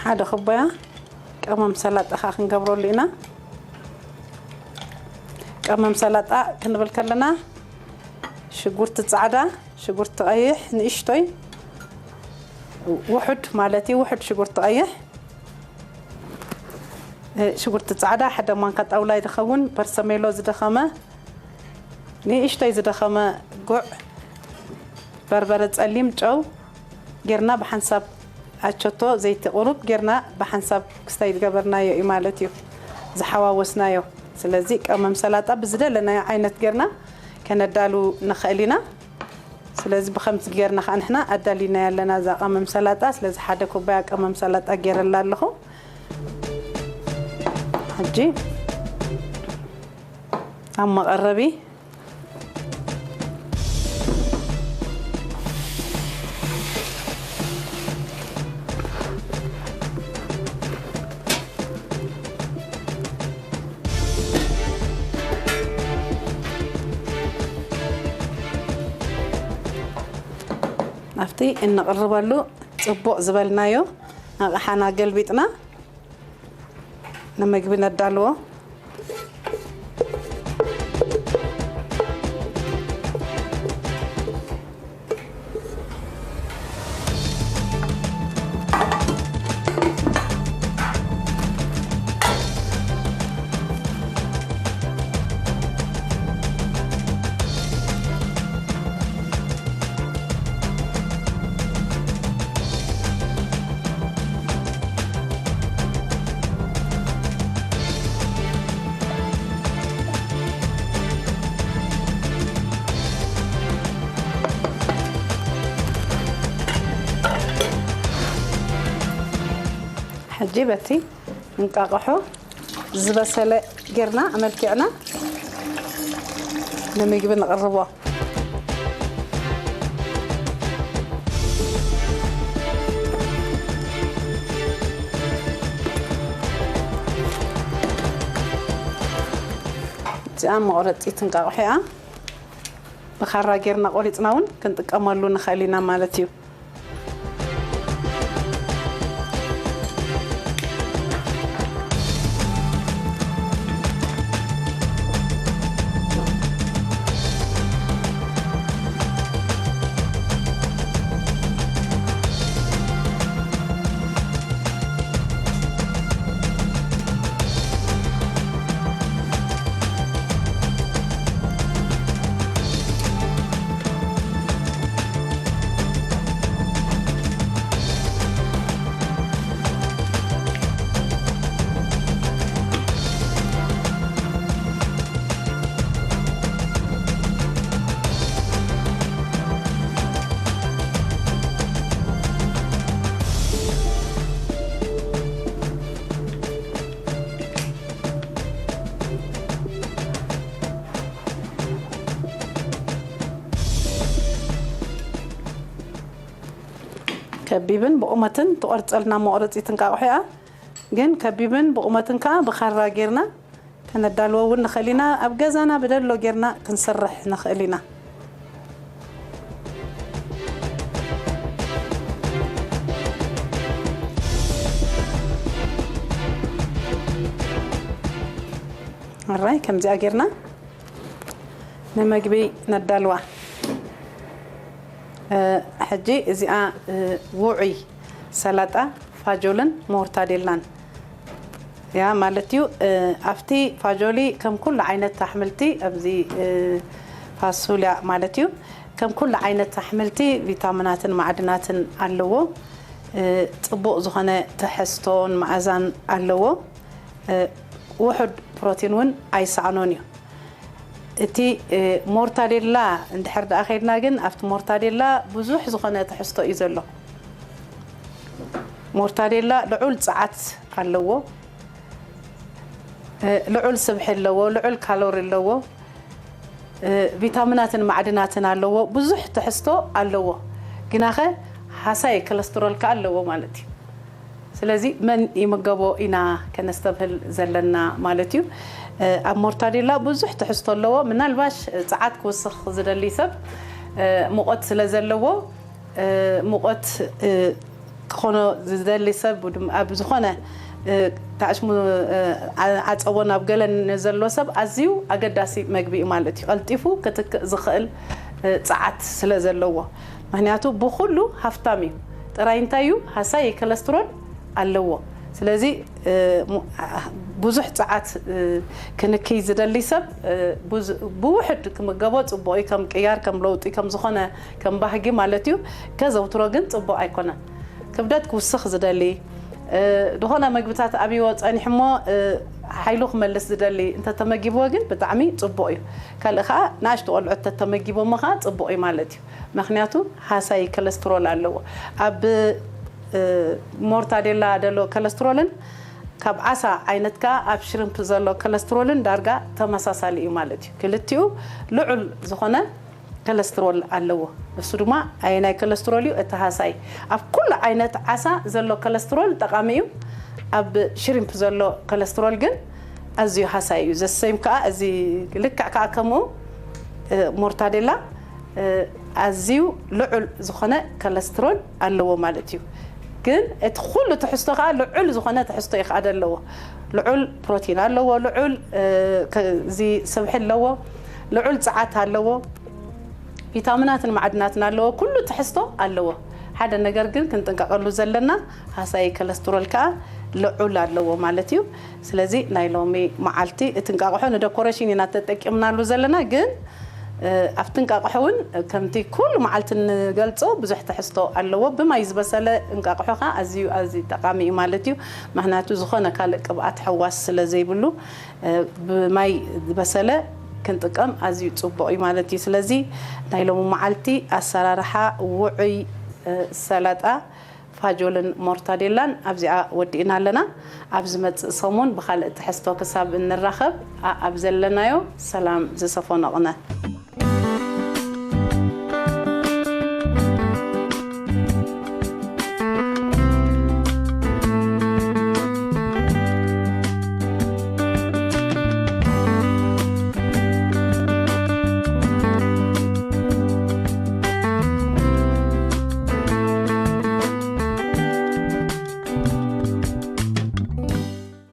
ሓደ ኩባያ ቀመም ሰላጣ ኸዓ ክንገብረሉ ኢና። ቀመም ሰላጣ ክንብል ከለና ሽጉርቲ ጻዕዳ፣ ሽጉርቲ ቀይሕ ንእሽቶይ ውሑድ ማለት እዩ፣ ውሑድ ሽጉርቲ ቀይሕ፣ እ፣ ሽጉርቲ ጻዕዳ ሓደ ማንካ ጣውላ ይድኸውን፣ በርሰሜሎ ዝደኸመ፣ ንእሽቶይ ዝደኸመ ጉዕ፣ በርበረ ጸሊም፣ ጨው ጌርና ብሓንሳብ ኣቸቶ፣ ዘይቲ ቁሩብ ጌርና ብሓንሳብ ክስታይ ዝገበርናዮ እዩ ማለት እዩ፣ ዝሓዋወስናዮ። ስለዚ ቀመም ሰላጣ ብዝደለናዮ ዓይነት ጌርና ከነዳሉ ንኽእል ኢና። ስለዚ ብኸምዚ ጌርና ኸዓ ንሕና ኣዳሊናዮ ኣለና እዛ ቀመም ሰላጣ። ስለዚ ሓደ ኩባያ ቀመም ሰላጣ ጌረላ ኣለኹ። ሕጂ ኣብ መቐረቢ እቲ እንቕርበሉ ጽቡቕ ዝበልናዮ ኣቕሓና ገልቢጥና ንምግቢ ነዳልዎ። ሕጂ በቲ እንቃቕሖ ዝበሰለ ጌርና ኣመልኪዕና ንምግቢ ንቕርቦ። እዚኣ መቑረጺት እንቃቑሖ እያ። ብኻራ ጌርና ቆሪጽና እውን ክንጥቀመሉ ንኽእል ኢና ማለት እዩ። ከቢብን ብቑመትን ትቖርጸልና መቑረጺት እንቃቑሖ እያ። ግን ከቢብን ብቑመትን ከኣ ብኻራ ጌርና ከነዳልዎ እውን ንኽእል ኢና። ኣብ ገዛና ብደሎ ጌርና ክንሰርሕ ንኽእል ኢና። ኣራይ ከምዚኣ ጌርና ንመግቢ ነዳልዋ። እ፣ ሕጂ እዚኣ፣ እ፣ ውዑይ ሰላጣ ፋጆልን ሞርታዴላን እያ ማለት እዩ። እ፣ ኣብቲ ፋጆሊ ከም ኩሉ ዓይነት ኣሕምልቲ፣ ኣብዚ፣ እ፣ ፋሱልያ ማለት እዩ፣ ከም ኩሉ ዓይነት ኣሕምልቲ ቪታሚናትን ማዕድናትን ኣለዎ። እ፣ ጽቡቕ ዝኾነ ትሕዝቶን መኣዛን ኣለዎ። እ፣ ውሑድ ፕሮቲን እውን ኣይሰኣኖን እዩ። እቲ፣ እ፣ ሞርታዴላ እንድሕር ደኣ ኸይድና ግን ኣብቲ ሞርታዴላ ብዙሕ ዝኾነ ትሕዝቶ እዩ ዘሎ። ሞርታዴላ ልዑል ጸዓት ኣለዎ፣ እ፣ ልዑል ስብሒ ኣለዎ፣ ልዑል ካሎሪ ኣለዎ፣ እ፣ ቪታሚናትን ማዕድናትን ኣለዎ። ብዙሕ ትሕዝቶ ኣለዎ። ግናኸ ሃሳይ ኮለስትሮል ከኣ ኣለዎ ማለት እዩ። ስለዚ መን ይምገቦ ኢና ከነስተብህል ዘለና ማለት እዩ። እ፣ ኣብ ሞርታዴላ ብዙሕ ትሕዝቶ ኣለዎ። ምናልባሽ ጸዓት ክውስኽ ዝደሊ ሰብ፣ እ፣ ሙቐት ስለ ዘለዎ፣ እ፣ ሙቐት፣ እ፣ ክኾኖ ዝደሊ ሰብ፣ ኣብ ዝኾነ፣ እ፣ ታዕሽሙ፣ እ፣ ዓ-፣ ዓጸቦን ኣብ ገለን ንዘሎ ሰብ ኣዝዩ ኣገዳሲ መግቢ እዩ ማለት እዩ። ቀልጢፉ ክትክእ ዝኽእል፣ እ፣ ጸዓት ስለ ዘለዎ። ምኽንያቱ ብኹሉ ሃፍታም እዩ። ጥራይ እንታይ እዩ? ሃሳይ ኮለስትሮል ኣለዎ። ስለዚ፣ እ፣ ሙ-፣ ኣ-፣ ብዙሕ ጸዓት፣ እ፣ ክንክይ ዝደሊ ሰብ፣ እ፣ ብዙ-፣ ብውሕድ ክምገቦ ጽቡቕ እዩ። ከም ቅያር፣ ከም ለውጢ፣ ከም ዝኾነ፣ ከም ባህጊ ማለት እዩ። ከዘውትሮ ግን ጽቡቕ ኣይኮነን። ክብደት ክውስኽ ዝደሊ፣ እ፣ ዝኾነ መግብታት ኣብይዎ ጸኒሑ እሞ፣ እ፣ ሓይሉ ክመልስ ዝደሊ እንተተመጊብዎ ግን ብጣዕሚ ጽቡቕ እዩ። ካልእ ኸኣ ንኣሽቱ ቆልዑት ተተመጊቦሞ ኸኣ ጽቡቕ እዩ ማለት እዩ። ምኽንያቱ ሃሳይ ኮለስትሮል ኣለዎ። ኣብ፣ እ፣ ሞርታዴላ ዘሎ ኮለስትሮልን ካብ ዓሳ ዓይነት ከኣ ኣብ ሽሪምፕ ዘሎ ኮለስትሮልን ዳርጋ ተመሳሳሊ እዩ ማለት እዩ። ክልቲኡ ልዑል ዝኾነ ኮለስትሮል ኣለዎ። ንሱ ድማ ኣየናይ ኮለስትሮል እዩ? እቲ ሃሳይ። ኣብ ኩሉ ዓይነት ዓሳ ዘሎ ኮለስትሮል ጠቓሚ እዩ። ኣብ ሽሪምፕ ዘሎ ኮለስትሮል ግን ኣዝዩ ሃሳይ እዩ። ዘሰይም ከኣ እዚ ልክዕ ከኣ ከምኡ፣ እ፣ ሞርታዴላ፣ እ፣ ኣዝዩ ልዑል ዝኾነ ኮለስትሮል ኣለዎ ማለት እዩ። ግን እቲ ኩሉ ትሕዝቶ ከዓ ልዑል ዝኾነ ትሕዝቶ እዩ ከዓ ዘለዎ። ልዑል ፕሮቲን ኣለዎ፣ ልዑል እዚ ስብሒ ኣለዎ፣ ልዑል ፀዓት ኣለዎ፣ ቪታሚናትን ማዕድናትን ኣለዎ፣ ኩሉ ትሕዝቶ ኣለዎ። ሓደ ነገር ግን ክንጥንቀቀሉ ዘለና ሃሳይ ኮለስትሮል ከዓ ልዑል ኣለዎ ማለት እዩ። ስለዚ ናይ ሎሚ መዓልቲ እቲ እንቃቕሖ ንደኮሬሽን ኢና ተጠቂምናሉ ዘለና፣ ግን ኣብቲ እንቃቕሖ እውን ከምቲ ኩሉ መዓልቲ እንገልጾ ብዙሕ ትሕዝቶ ኣለዎ። ብማይ ዝበሰለ እንቃቕሖ ከዓ ኣዝዩ ኣዝዩ ጠቓሚ እዩ ማለት እዩ። ምክንያቱ ዝኾነ ካልእ ቅብኣት ሕዋስ ስለ ዘይብሉ ብማይ ዝበሰለ ክንጥቀም ኣዝዩ ጽቡቕ እዩ ማለት እዩ። ስለዚ ናይ ሎሚ መዓልቲ ኣሰራርሓ ውዑይ ሰላጣ ፋጆልን ሞርታዴላን ኣብዚኣ ወዲእና ኣለና። ኣብ ዝመጽእ ሰሙን ብኻልእ ትሕዝቶ ክሳብ እንራኸብ ኣብ ዘለናዮ ሰላም ዝሰፈኖ ቅነ።